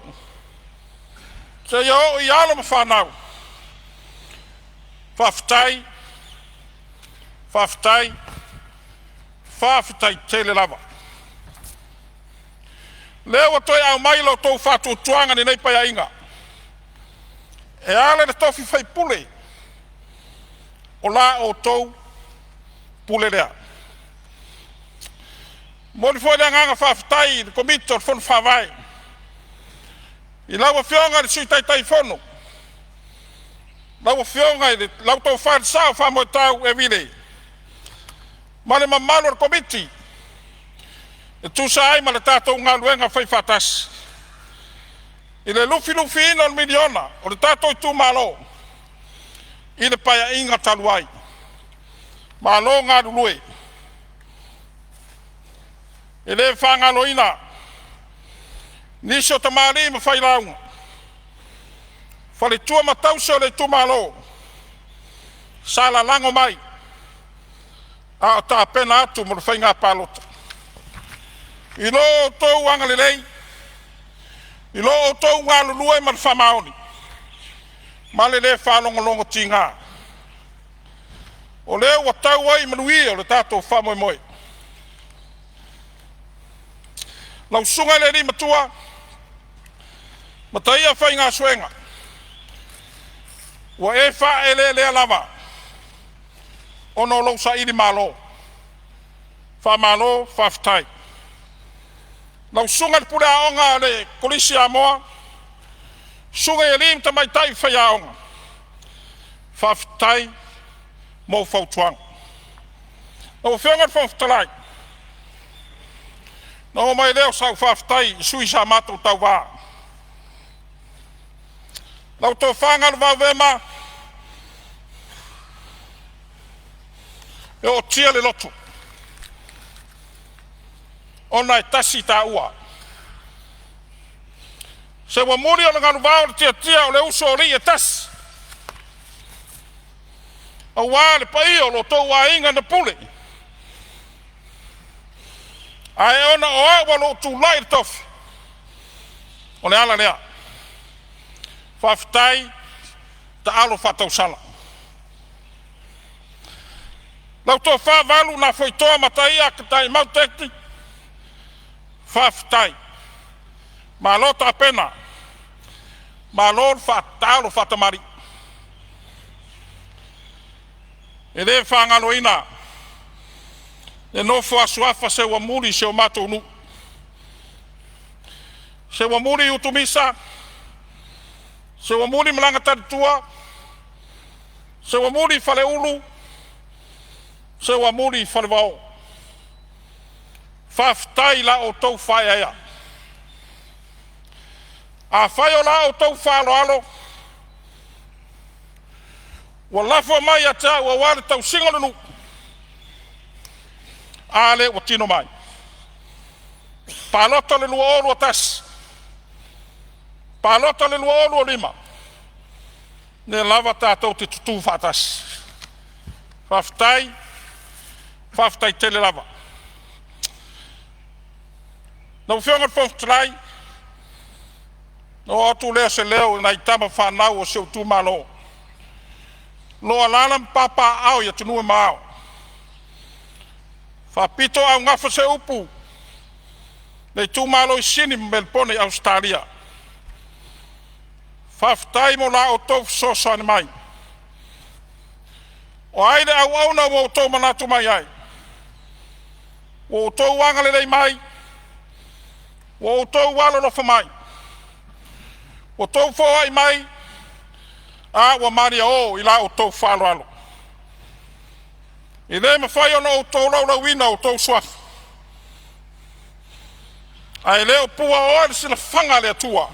seia oo i alo ma fanau, faafetai, faafetai, faafetai tele lava. O lea ua toe aumai lo outou faatuatuaga i lenei Paeaiga e ala i le tofi faipule o la outou pule lea. E momoli foi le agaga faafetai i le Komiti o le Fono Faavae i lau Afioga i le Sui Taitaifono, lau Afioga i le lau Tofa i le Sao Famoetau Evile ma le mamalu o le Komiti e tusa ai ma le tatou galuega faifaatasi i le lufilufiina o le miliona o le tatou itumalo i le Paeaiga talu ai. Malo galulue. E le faagaloina nisi o tamalii ma failauga, faletua ma tausi o le itumalo sa lalago mai a o tapena atu mo le faiga palota. I lo outou agalelei, i lo outou galulue ma le faamaoni ma le le faalogologotiga, o lea ua tau ai manuia lo tatou faamoemoe. Lau Susuga i le Alii Matua Mataia Faigasuega. Ua e faaeleelea lava ona o lou sailimalo. Faamalo faafetai. Lau Susuga i le Pule Aoga a le Kolisi a Amoa, susuga i alii ma tamaitai faiaoga, faafetai mo fautuaga. Lau Afioga i le Fofoga Fetalai, ona oo mai lea o sau faafetai i sui sa matou tauva. Lau Tofa Galuvao Verma, e ootia le loto ona e tasi taua. Se ua muli ona galuvao le tiatia o le uso o alii e tasi, aua le paia o lo outou aiga na pule. Ae ona o au o lo o tulai i le tofi, o le ala lea. Faafetai taalo faatausala. Lau Tofa Valu Nafoitoa Mataia Taimau Techy, faafetai. Malo tapena, malo le faataalo faatamalii. E le faagaloina le nofo a suafa seuamuli o si o matou nuu, Seuamuli Utumisa, Seuamuli Malaga Talitua, Seuamuli Faleulu, Seuamuli Falevao. Faafetai i la outou faaeaea. Afai o la outou faaaloalo Ua lafo mai ia te au aua le tausiga o le nuu. A lea ua tino mai? Palota le 2021, palota le 2025, lea lava tatou te tutu faatasi. Faafetai, faafetai tele lava. Lau Afioga i le Fofoga Fetalai, ona oo atu lea o se leo i nai tama fanau a si ou itumalo o lo o alaala ma papaaao i atunuu e mamao. E faapitoaugafa se upu i le itumalo i Sini ma Melepone i Ausetalia. Faafetai mo la outou fesoasoani mai. O ai le auauna ua outou manatu mai ai? Ua outou agalelei mai, ua outou alolofa mai, ua outou foai mai a ua maliao i la outou faaaloalo. E le mafai ona ou tolaulauina outou suafa, ae le o puaaoa i le silafaga a le Atua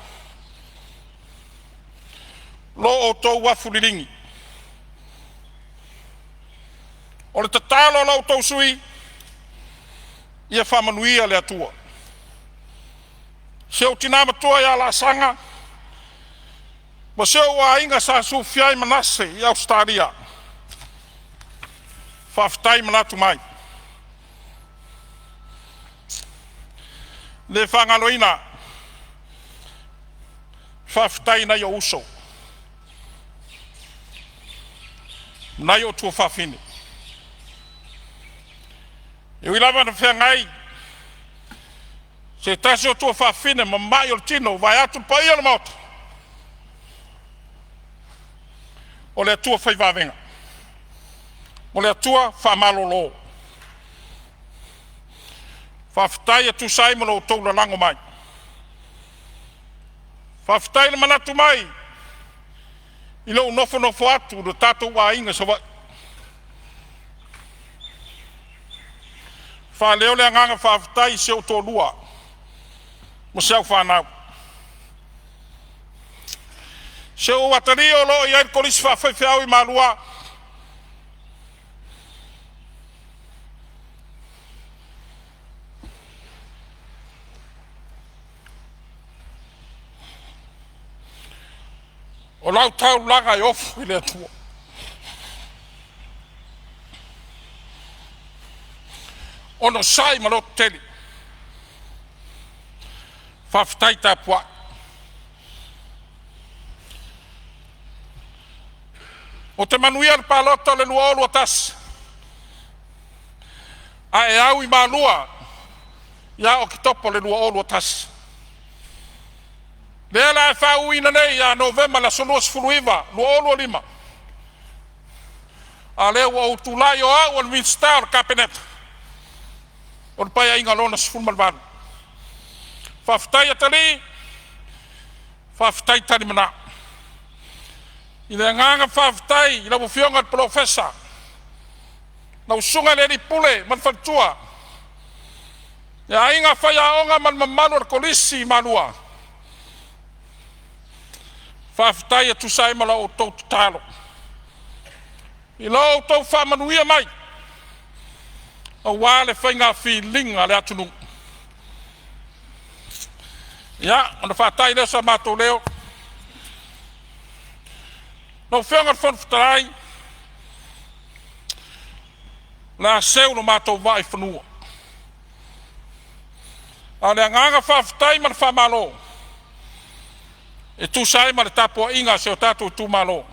lo outou afu liligi. O le tatalo a lo outou sui usufono, ia faamanuia le Atua. Si ou tina matua ia Laasaga ma si ou aiga sa Sufia Manase i Ausetalia, faafetai manatu mai. E le faagaloina faafetai i nai ou uso, nai ou tuafafine. E ui lava ina feagai se tasi o tuafafine ma mai o le tino vaeatu le paia o le Maota, o le Atua fai vavega, o le Atua faamalolo. Faafetai e tusa ai ma lo outou lalago mai. Faafetai le manatu mai i lou nofonofo atu i lo tatou aiga i Savaii. Faaleo le agaga faafetai i si ou toalua ma si au fanau, si ou atalii o lo o i ai le Kolisi Faafaifeau i Malua. O lau taulaga e ofo i le Atua. Onosai ma lototele. Faafetai tapuai. Ou te manuia le palota o le 2021, ae au i Malua ia Oketopa i le 2021. Lea la e faauuina nei ia Novema le aso 29, 2025, a o lea ua ou tulai o au o le Minisita o le Kapeneta o le Paeaiga Lona XVIII. Faafetai atalii, faafetai talimanao. I le agaga faafetai i lau Afioga i le Polofesa, lau Susuga i le Alii Pule ma le faletua, le aiga faiaoga ma le mamalu o le Kolisi i Malua, faafetai e tusa ai ma la outou tatalo i lo outou faamanuia mai aua le faiga filiga a le atunuu. Ia, ona faatai lea o so matou leo. Lau Afioga i le Fofoga Fetalai, o le a seu lo matou vaa i fanua, a o le agaga faafetai ma le faamalo e tusa ai ma le tapuaiga a si o tatou itumalo.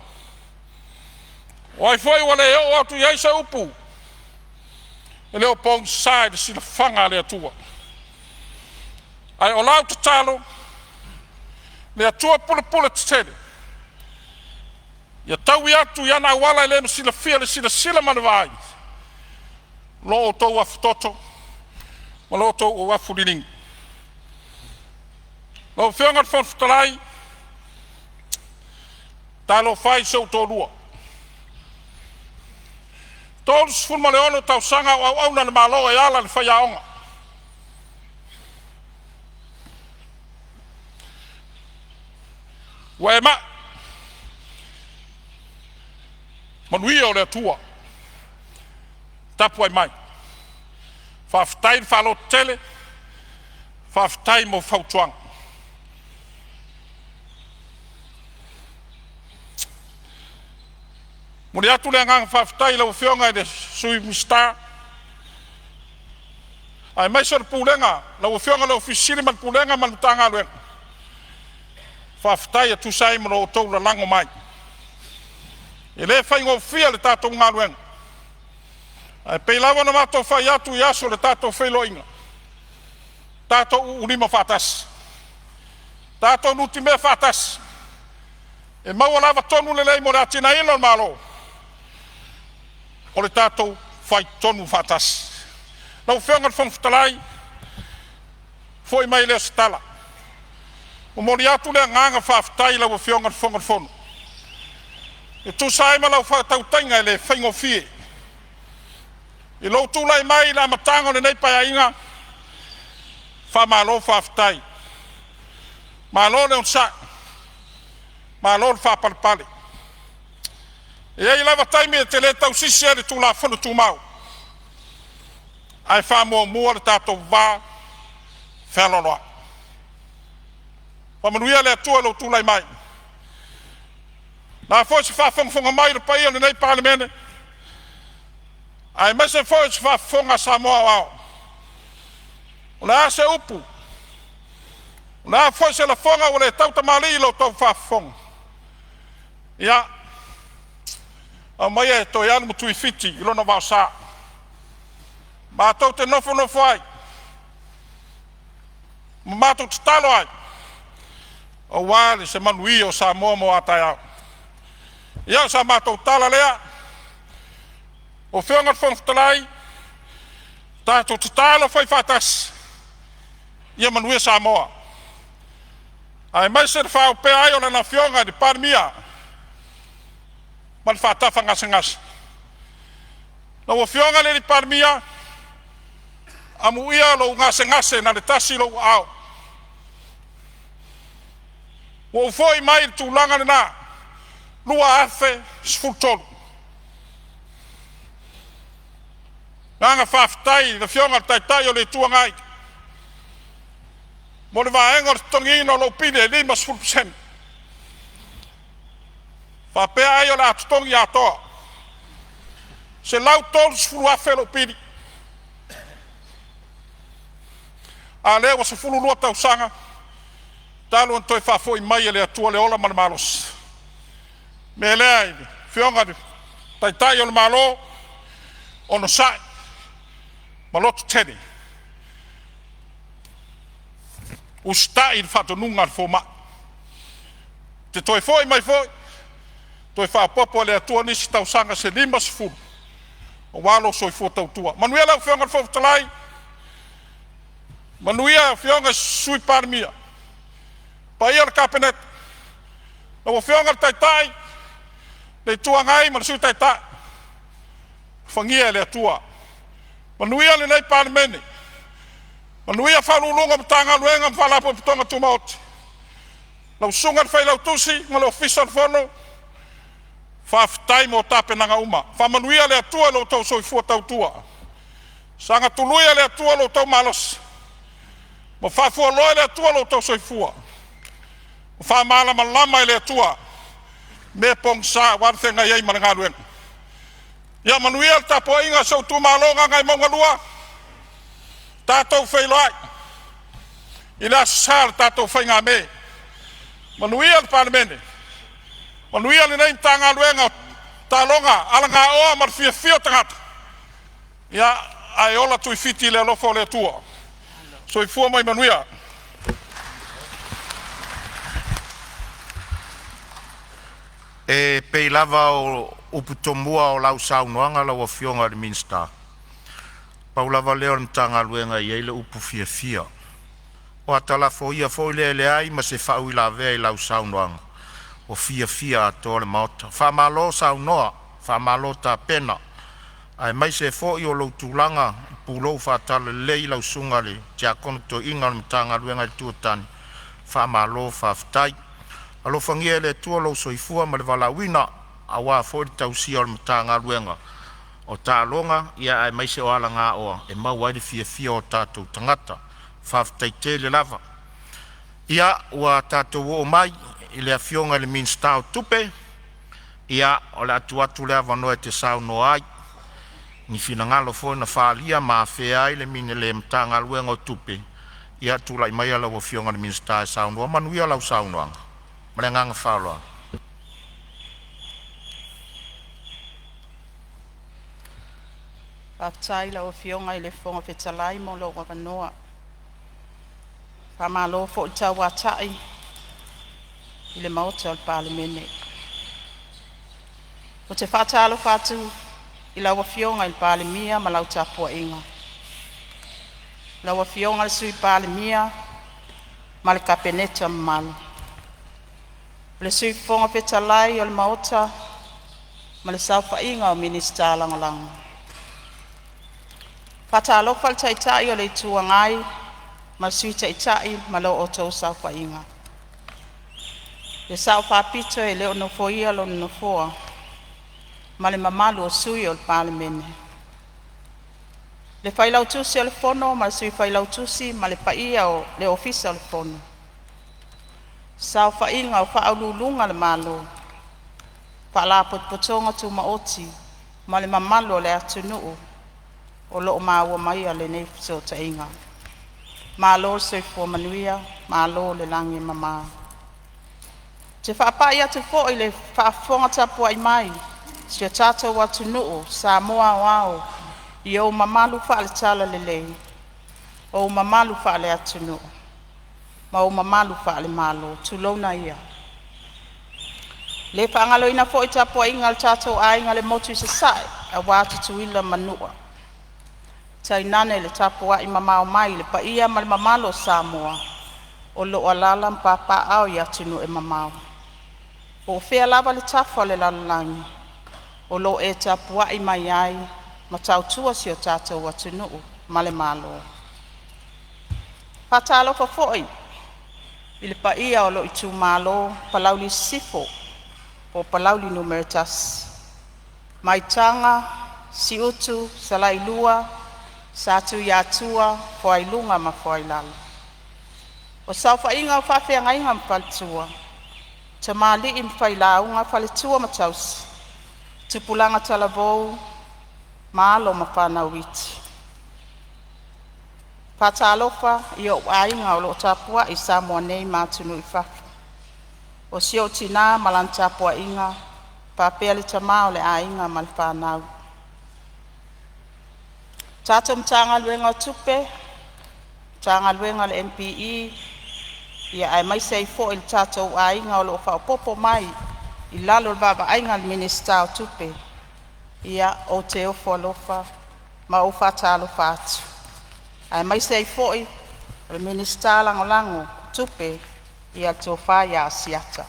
O ai foi ua le oo atu i ai se upu, e le o pogisa i le silafaga a le Atua. Ae o lau tatalo, le Atua pulepule tetele ia taui atu i ana auala e le silafia e le silasila ma le vaai lo outou afutoto ma lo outou afu liligi. Lau Afioga i le Fofoga Fetalai, talofa e i si ou toalua, 36 tausaga o auauna i le Malo e ala i le faiaoga. Ua e mai, Manuia o le Atua tapuai mai. Faafetai le faalototele, faafetai mo fautuaga. E momoli atu le agaga faafetai i lau Afioga i le Sui Minisita aemaise o le Pulega, lau Afioga i le Ofisa Sili o Pulega ma le Matagaluega, faafetai e tusa ai ma lo outou lalago mai. E le faigofie le tatou galuega, ae pei lava ona matou fai atu i aso o le tatou feiloaiga, tatou uulima faatasi, tatou nutimea faatasi, e maua lava tonu lelei mo le atinaeina o le Malo, o le tatou faitonu faatasi. Lau Afioga i le Fofoga Fetalai, foi mai lea o se tala, momoli atu le agaga faafetai i lau Afioga i le Fofoga o le Fono e tusa ai ma lau faatautaiga e le faigofie i lou tulai mai i le amataga o lenei Paeaiga. Faamalo faafetai, malo le onosai, malo le faapalepale. E i ai lava taimi e te le tausisi ai i le Tulafono Tumau, ae faamuamua le tatou va fealoaloai. Faamanuia le Atua i lou tulai mai. O le a foi se faafogafoga mai a le paia o lenei Palemene, aemaise foi o se faafofoga a Samoa aoao, o le a se upu, o le a foi se lafoga ua le tautamalii i la outou faafofoga, ia aumaia e toe alu ma Tuifiti i lona vaosa. Matou te nofonofo ai ma matou tatalo ai aua se manuia o Samoa mo a taeao. Ia, o sa matou tala lea. Lau Afioga i le Fofoga Fetalai, tatou tatalo fai faatasi ia manuia Samoa, aemaise le faaopea ai o Lana Afioga i le Palemia ma le faatafa gasegase. Lau Afioga i le Palemia, amuia lou gasegase na o le tasi lou aao. Ua ou foi mai i le tulaga lena 2013. Agaga faafetai i le Afioga i le Taitai o le Itu Agai mo le vaega o le totogiina o lou pili e 50%, faapea ai o le a totogi atoa. $130,000 lou pili, a o lea ua 12 tausaga talu ona toe faafoi mai e le Atua le ola ma le malosi. O le mea lea i le Afioga i le Taitai o le Malo, onosai ma lototele, usitai i le faatonuga a le fomai. E te toe foi mai foi, toe faaopoopo e le Atua nisi tausaga se 50 aua lou soifua tautua. Manuia lau Afioga i le Fofoga Fetalai, manuia Afioga i Sui Palemia, paia o le Kapeneta, lau Afioga i le Taitai o le Itu Agai ma le Sui Taitai, alofagia e le Atua. Manuia lenei Palemene, manuia Ofisa Sili o Pulega o Matagaluega ma Faalapotopotoga Tumaoti, lau Susuga i le Failautusi ma le Ofisa o le Fono, faafetai mo tapenaga uma. Faamanuia le Atua i lo outou soifua tautua. Saga tului e le Atua lo outou malosi ma faafualoa e le Atua lo outou soifua ma faamalamalama e le Atua mea pogisa aua le feagai ai ma le galuega. Ia manuia le tapuaiga a si ou itumalo o Gagaemauga 2, tatou feiloai i le aso Sa o le tatou faigame. Manuia le Palemene, manuia lenei Matagaluega o Taaloga Alagaoa ma le Fiafia o Tagata. Ia, ae ola Tuifiti i le alofa o le Atua. Soifua ma ia manuia. E pei lava o upu tomua o lau saunoaga lau Afioga i le Minisita, pau lava lea o le Matagaluega e i ai le upu fiafia. O atalafo foi lea e leai ma se faauilavea i lau saunoaga, ua fiafia atoa le Maota. Faamalo saunoa, faamalo tapena, aemaise foi o lou tulaga i pulou faatalalelei lau susuga i le Tiakono Toeaina o le Matagaluega le Itu o Tane, faamalo faafetai. Alofagia e le Atua lou soifua ma le valaauina. aua foi le tausia o le Matagaluega o Taaloga aemaise o alagaoa e maua ai le fiafia o tatou tagata. Faafetai tele lava. Ia ua tatou oo mai i le Afioga i le Minisita o Tupe, ia o le a tuu atu le avanoa e te saunoa ai i ni finagalo foi na faaalia ma afea ai le Matagaluega o Tupe. Ia tulai maia lau Afioga i le Minisita e saunoa. Manuia lau saunoaga. Ma le agaga faaaloalo. Faafetai i lau Afioga i le Fofoga Fetalai mo lou avanoa. Faamalo foi le tauatai i le Maota o le Palemene. Ou te faatalofa atu i lau Afioga i le Palemia ma lau Tapuaiga, lau Afioga i le Sui Palemia ma le Kapeneta mamalu, le Sui Fofoga Fetalai o le Maota ma le saofaiga o Minisita Lagolago. E faatalofa i le Taitai o le Itu Agai ma le Sui Taitai ma la outou saofaiga. Le Sao Faapito e le o nofoia lona nofoa ma le mamalu o sui o le Palemene. Le Failautusi o le Fono ma le Sui Failautusi ma le paia o le Ofisa o le Fono. Saofaiga o Faauluuluga a le Malo, Faalapotopotoga Tumaoti ma le mamalu o le atunuu o lo o maua maia lenei fesootaiga. Malo le soifua manuia, malo le lagi e mama. Ou te faapai atu foi i le faafofoga tapuai mai a si o tatou atunuu Samoa aoao i ou mamalu faale-Talalelei, ou mamalu faale-atunuu ma ou mamalu faale-Malo, tulouna ia. E le faagaloina foi le tapuaiga a lo tatou aiga i le Motu i Sasae aua Tutuila ma Manua, tainane le tapuai mamao mai i le paia ma le mamalu o Samoa o lo o alaala ma papaaao i atunuu e mamao. Po o fea lava le tafa o le lalolagi o lo o e tapuai mai ai ma tautua si o tatou atunuu ma le Malo. E faatalofa foi i le paia o lou itumalo Palauli Sisifo po o Palauli 1, Maitaga, Siutu, Salailua, Satuiatua, Fuailuga ma Fuailalo. O le saofaiga a faafeagaiga ma faletua, tamalii ma failauga, faletua ma tausi, tupulaga talavou ma alo ma fanau iti. Faatalofa i ou aiga o lo o tapuai i Samoa nei ma atunuu i fafo. O si ou tina ma lana tapuaiga, faapea le tama o le aiga ma le fanau. Le tatou Matagaluega o Tupe, Matagaluega a le MPE aemaise ai foi le tatou aiga o lo o faaopoopo mai i lalo o le vaavaaiga a le Minisita o Tupe, ia ou te ofo alofa ma ou faatalofa atu, aemaise ai foi o le Minisita Lagolago o Tupe, le Tofa ia Asiata.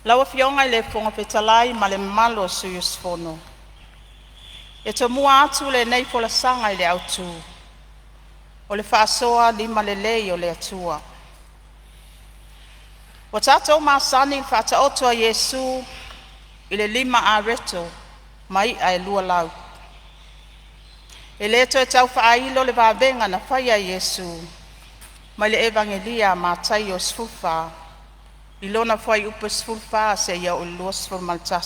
Lau Afioga i le Fofoga Fetalai ma le mamalu o sui usufono, E tomua atu lenei folasaga i le autu, o le faasoa limalelei o le Atua. Ua tatou masani i le Faataoto a Iesu i le 5 areto ma i'a e 2 lau. E le toe tau faailo le vavega na faia e Iesu mai le Evagelia a Mataio 14 i lona fuaiupu e 14 seia oo i le 21.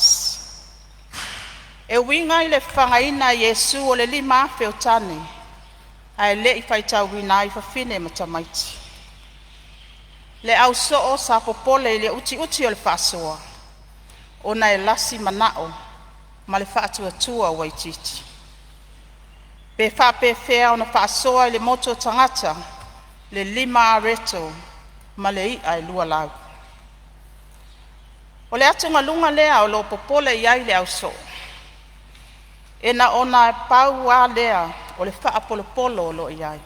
E uiga i le fafagaina e Iesu o le 5000 o tane ae le i faitauina ai fafine ma tamaiti. Le au soo sa popole i le utiuti o le faasoa ona e lasi manao ma le faatuatua ua itiiti. Pe faapefea ona faasoa i le motu o tagata le 5 areto ma le i'a e 2 lau. O le atugaluga lea o lo o popole i ai le au soo. E na ona pau a lea o le faapolopolo o lo o i ai.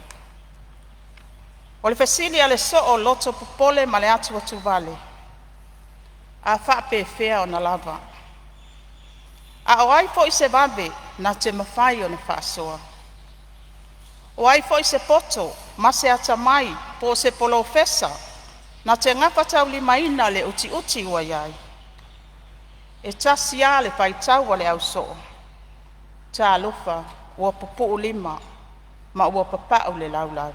O le fesili a le soo loto popole ma le atuatuvale, a faapefea ona lava? A o ai foi se vave na te mafai ona faasoa? O ai foi se poto ma se atamai po o se polofesa na te gafataulimaina le utiuti ua i ai? E tasi lava le faitau a le ausoo, talofa ua pupuu lima ma ua papau le laulau.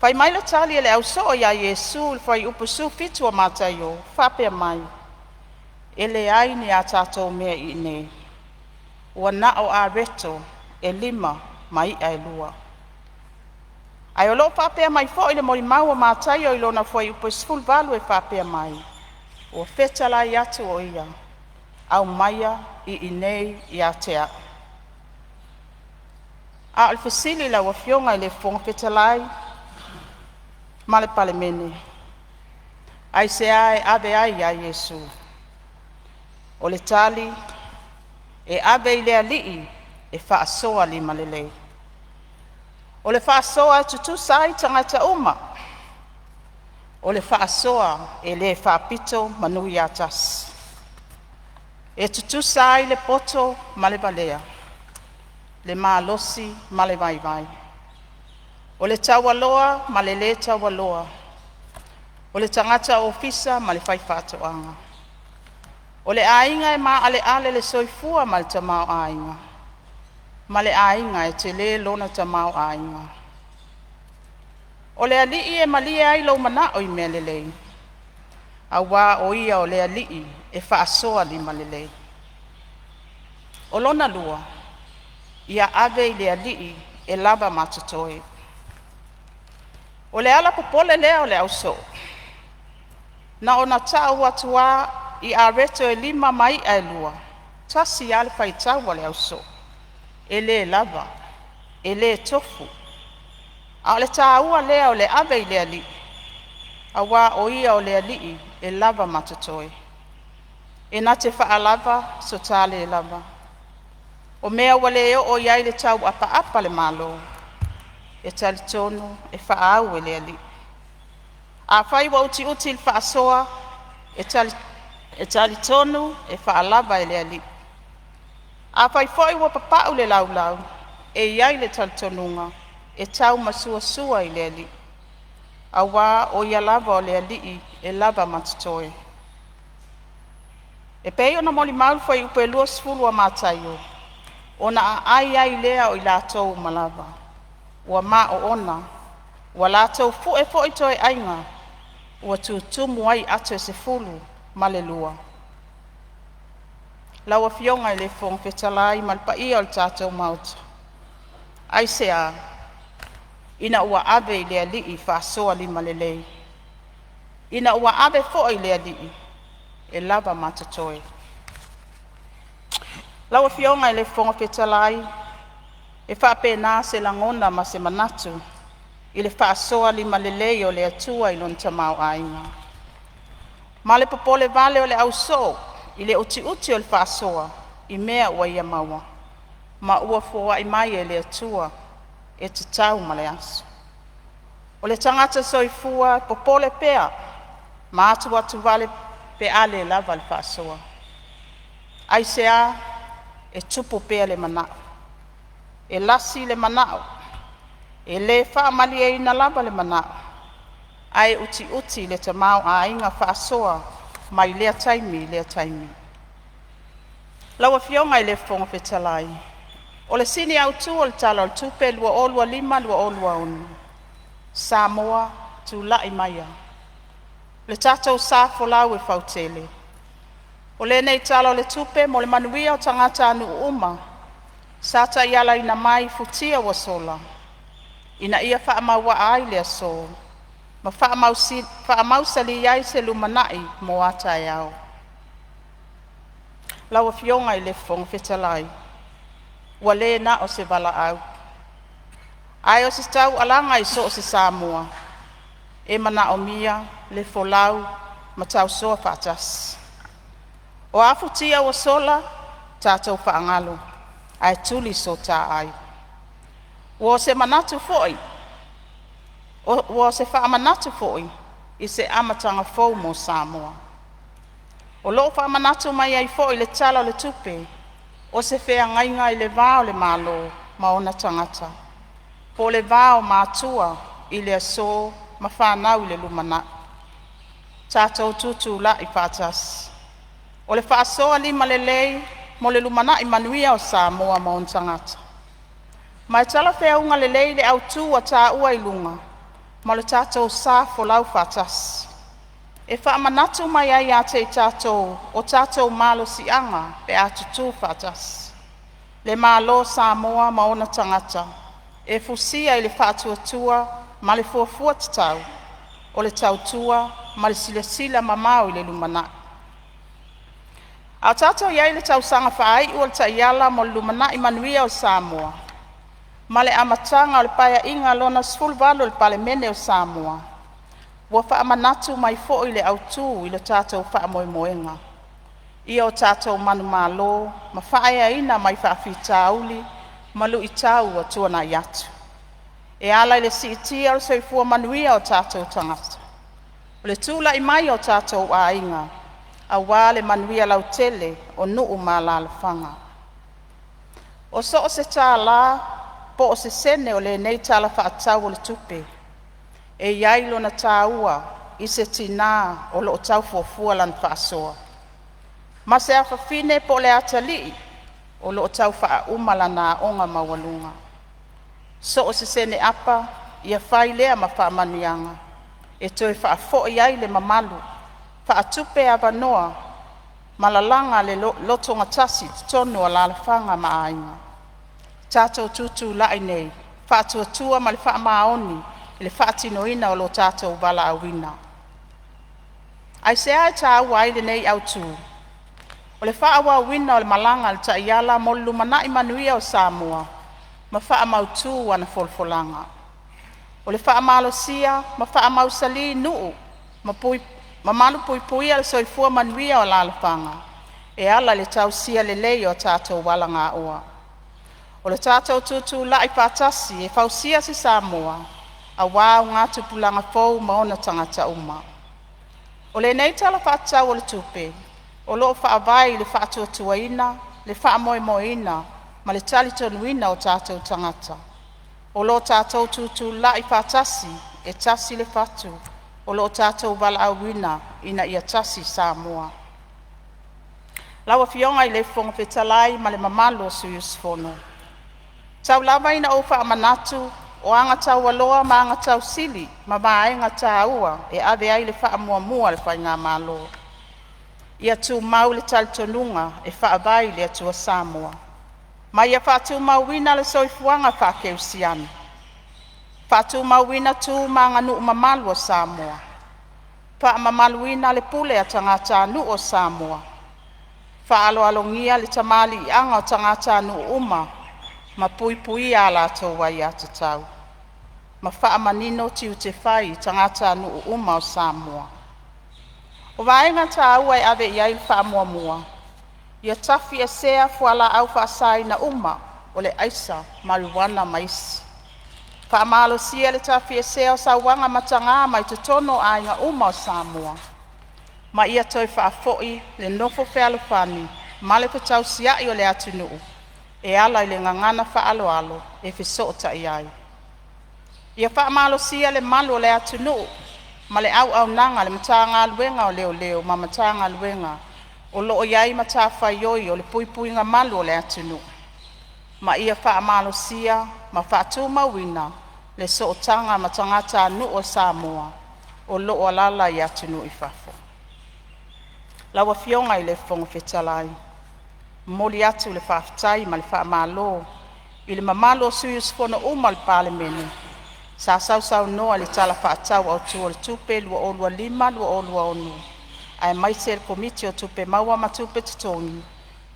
Fai mai le tali a le ausoo ia Iesu i le fuaiupu 17 o Mataio, faapea mai, “E leai ni a tatou mea iinei, ua na o areto e 5 ma i'a e 2.” Ae o lo o faapea mai foi le molimau a Mataio i lona fuaiupu e 18 e faapea mai, “Ua fetalai atu o ia, aumaia iinei ia te a'u.” A o le fesili lau Afioga i le Fofoga Fetalai ma le Palemene, aisea e ave ai ia Iesu? O le tali, e ave i le Alii e faasoa limalelei. O le faasoa e tutusa ai tagata uma. O le faasoa e le faapito manu ia tasi. E tutusa ai le poto ma le valea, le malosi ma le vaivai, o le taualoa ma le lē taualoa, o le tagata ofisa ma le faifaatoaga, o le aiga e maaleale le soifua ma le tamaoaiga, ma le aiga e telē lona tamaoaiga. O le Alii e malie ai lou manao i mea lelei, auā o Ia o le Alii e faasoa limalelei. O lona lua, ia ave i le Alii e lava ma totoe. O le ala popole lea o le ausoo, na ona tau atu lava i areto e 5 ma i'a e 2, tasi lava le faitau a le ausoo, e le lava, e le tofu. A o le taua lea o le ave i le Alii, auā o Ia o le Alii e lava ma totoe, e na te faalava so ta le lava. O mea ua le oo i ai le tauapaapa a le Malo, e talitonu e faaau e le Alii. Afai ua utiuti le faasoa, e talitonu e faalava e le Alii. Afai foi ua papau le laulau, e i ai le talitonuga e taumasuasua i le Alii, auā o Ia lava o le Alii e lava ma totoe. E pei ona molimau le fuaiupu e 20 a Mataio, ona aai ai lea o i latou uma lava, ua maoona, ua latou fue foi toe aiga, ua tutumu ai ato e 12. Lau Afioga i le Fofoga Fetalai ma le paia o le tatou Maota, aisea? Ina ua ave i le Alii faasoa limalelei, ina ua ave foi i le Alii e lava ma totoe. Lau Afioga i le Fofoga Fetalai, e faapena se lagona ma se manatu i le faasoa limalelei o le Atua i lona tamaoaiga, ma le popolevale o le ausoo i le utiuti o le faasoa i mea ua ia maua ma ua foai mai e le Atua e tatau ma le aso. O le tagata soifua e popole pea ma atuatuvale pe a le lava le faasoa. Aisea? E tupu pea le manao, e lasi le manao, e le faamalieina lava le manao, ae utiuti le tamaoaiga faasoa mai lea taimi i lea taimi. Lau Afioga i le Fofoga Fetalai, o le sini autu o le Tala o le Tupe 2025/2026, Samoa tulai maia, le tatou sa folau e fautele. O lenei Tala o le Tupe mo le manuia o tagatanuu uma sa taialaina mai i futia ua sola ina ia faamauaa ai le aso ma faamausali ai se lumanai mo a taeao. Lau Afioga i le Fofoga Fetalai, ua le na o se valaau, ae o se taualaga i so o se Samoa e manaomia le folau ma tausoa faatasi. O a futia ua sola, tatou faagalo ae tuli so ta ai. Ua o se manatu foi, ua o se faamanatu foi i se amataga fou mo Samoa. O lo o faamanatu mai ai foi le Tala o le Tupe, o se feagaiga i le va o le Malo ma ona tagata, po o le va o matua i le aso ma fanau i le lumanai. Tatou tutulai faatasi. O le faasoa limalelei mo le lumanai manuia o Samoa ma ona tagata. Ma e talafeauga lelei le autu ua taua i luga ma lo tatou sa folau faatasi, e faamanatu mai ai ia te i tatou o tatou malosiaga pe a tutu faatasi. Le Malo o Samoa ma ona tagata e fusia i le faatuatua ma le fuafua tatau, o le tautua ma le silasila mamao i le lumanai. A o tatou i ai i le tausaga faaiu o le Taiala mo le Lumanai Manuia o Samoa ma le amataga o le Paeaiga Lona XVIII o le Palemene o Samoa, ua faamanatu mai foi le autu i lo tatou faamoemoega, ia o tatou manumalo ma faaeaina mai faafitauli ma luitau ua tuanai atu, e ala i le siitia o le soifua manuia o tatou tagata, o le tulai mai o tatou aiga aua le manuia lautele o nuu ma alaalafaga. O so o se tala po o se sene o lenei Tala Faatatau o le Tupe, e i ai lona taua i se tinā o lo o tau fuafua lana faasoa, ma se afafine po o le atalii o lo o tau faauma lana aoga maualuga. So o se sene apa ia fai lea ma faamanuiaga e toe faafoi ai le mamalu, faatupe avanoa ma lalaga le lotogatasi i totonu o alaalafaga ma aiga. Tatou tutulai nei, faatuatua ma le faamaoni i le faatinoina o lo tatou valaauina. Aisea e taua ai lenei autu? O le faaauauina o le malaga a le Taiala mo le lumanai manuia o Samoa ma faamautu ana folafolaga. O le faamalosia ma faamausali nuu ma ma malupuipuia le soifua manuia o alaalafaga e ala i le tausisia lelei o a tatou alagaoa. O le tatou tutulai faatasi e fausia se Samoa aua augatupulaga fou ma ona tagata uma. O lenei Tala Faatatau o le Tupe, o loo faavae i le faatuatuaina, le faamoemoeina ma le talitonuina o tatou tagata. O lo tatou tutulai faatasi, e tasi le fatu o lo o tatou valaauina ina ia tasi Samoa. Lau Afioga i le Fofoga Fetalai ma le mamalu o sui usufono, Tau lava ina ou faamanatu o aga taualoa ma aga tausili ma vaega taua e ave i ai le faamuamua a le Faigamalo. Ia tumau le talitonuga e faavae i le Atua Samoa ma ia faatumauina le soifuaga faakerisiano, faatumauina tu ma aganuu mamalu a Samoa, faamamaluina le pule a tagatanuu o Samoa, faaaloalogia le tamaliiaga o tagatanuu uma ma puipuia a latou aiatatau, ma faamanino tiute fai i tagatanuu uma o Samoa. O vaega taua e ave iai le faamuamua: Ia tafiesea fualaau faasaina uma o le aisa, mariuana ma isi. Faamalosia le tafiesea o sauaga mataga mai totonu o aiga uma o Samoa, ma ia toe faafoi le nofo fealofani ma le fetausiai o le atunuu e ala i le gagana faaaloalo e fesootai ai. Ia faamalosia le malu o le atunuu ma le auaunaga a le Matagaluega o Leoleo ma Matagaluega o lo o i ai matafaioi o le puipuiga malu o le atunuu, ma ia faamalosia ma faatumauina le sootaga ma tagatanuu o Samoa o lo o alaala i atunuu i fafo. Lau Afioga i le Fofoga Fetalai, e momoli atu le faafetai ma le faamalo i le mamalu o sui usufono uma o le Palemene sa sausaunoa i le Tala Faatatau Autu o le Tupe 2025/2026 aemaise le Komiti o Tupe Maua ma Tupe Totogi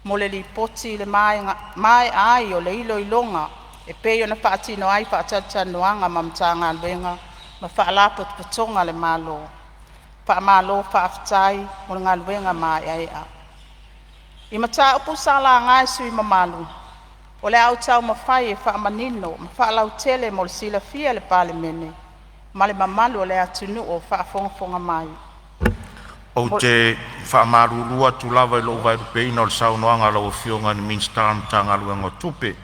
mo le Lipoti i le maea ai o le iloiloga e pei ona faatino ai faatalatalanoaga ma Matagaluega ma Faalapotopotoga a le Malo. Faamalo faafetai mo le galuega maeaea. I mataupu sa laga e sui usufono mamalu, o le a ou taumafai e faamanino ma faalautele mo le silafia e le Palemene ma le mamalu o le atunuu o faafogafoga mai. Ou te faamalulu atu lava i lou vaelupeina o le saunoaga a lau Afioga i le Minisita o le Matagaluega o Tupe. E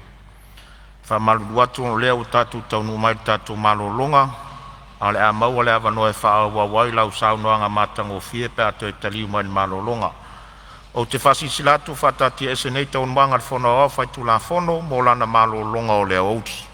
faamalulu atu o lea ua tatou taunuu mai i le tatou malologa, ae o le a maua le avanoa e faaauau ai lau saunoaga matagofie pe a toe taliu mai i le malologa. Ou te faasilasila atu ua faataatiaese nei Taualumaga a le Fono Aoao Faitulafono mo lana malologa o le aoauli.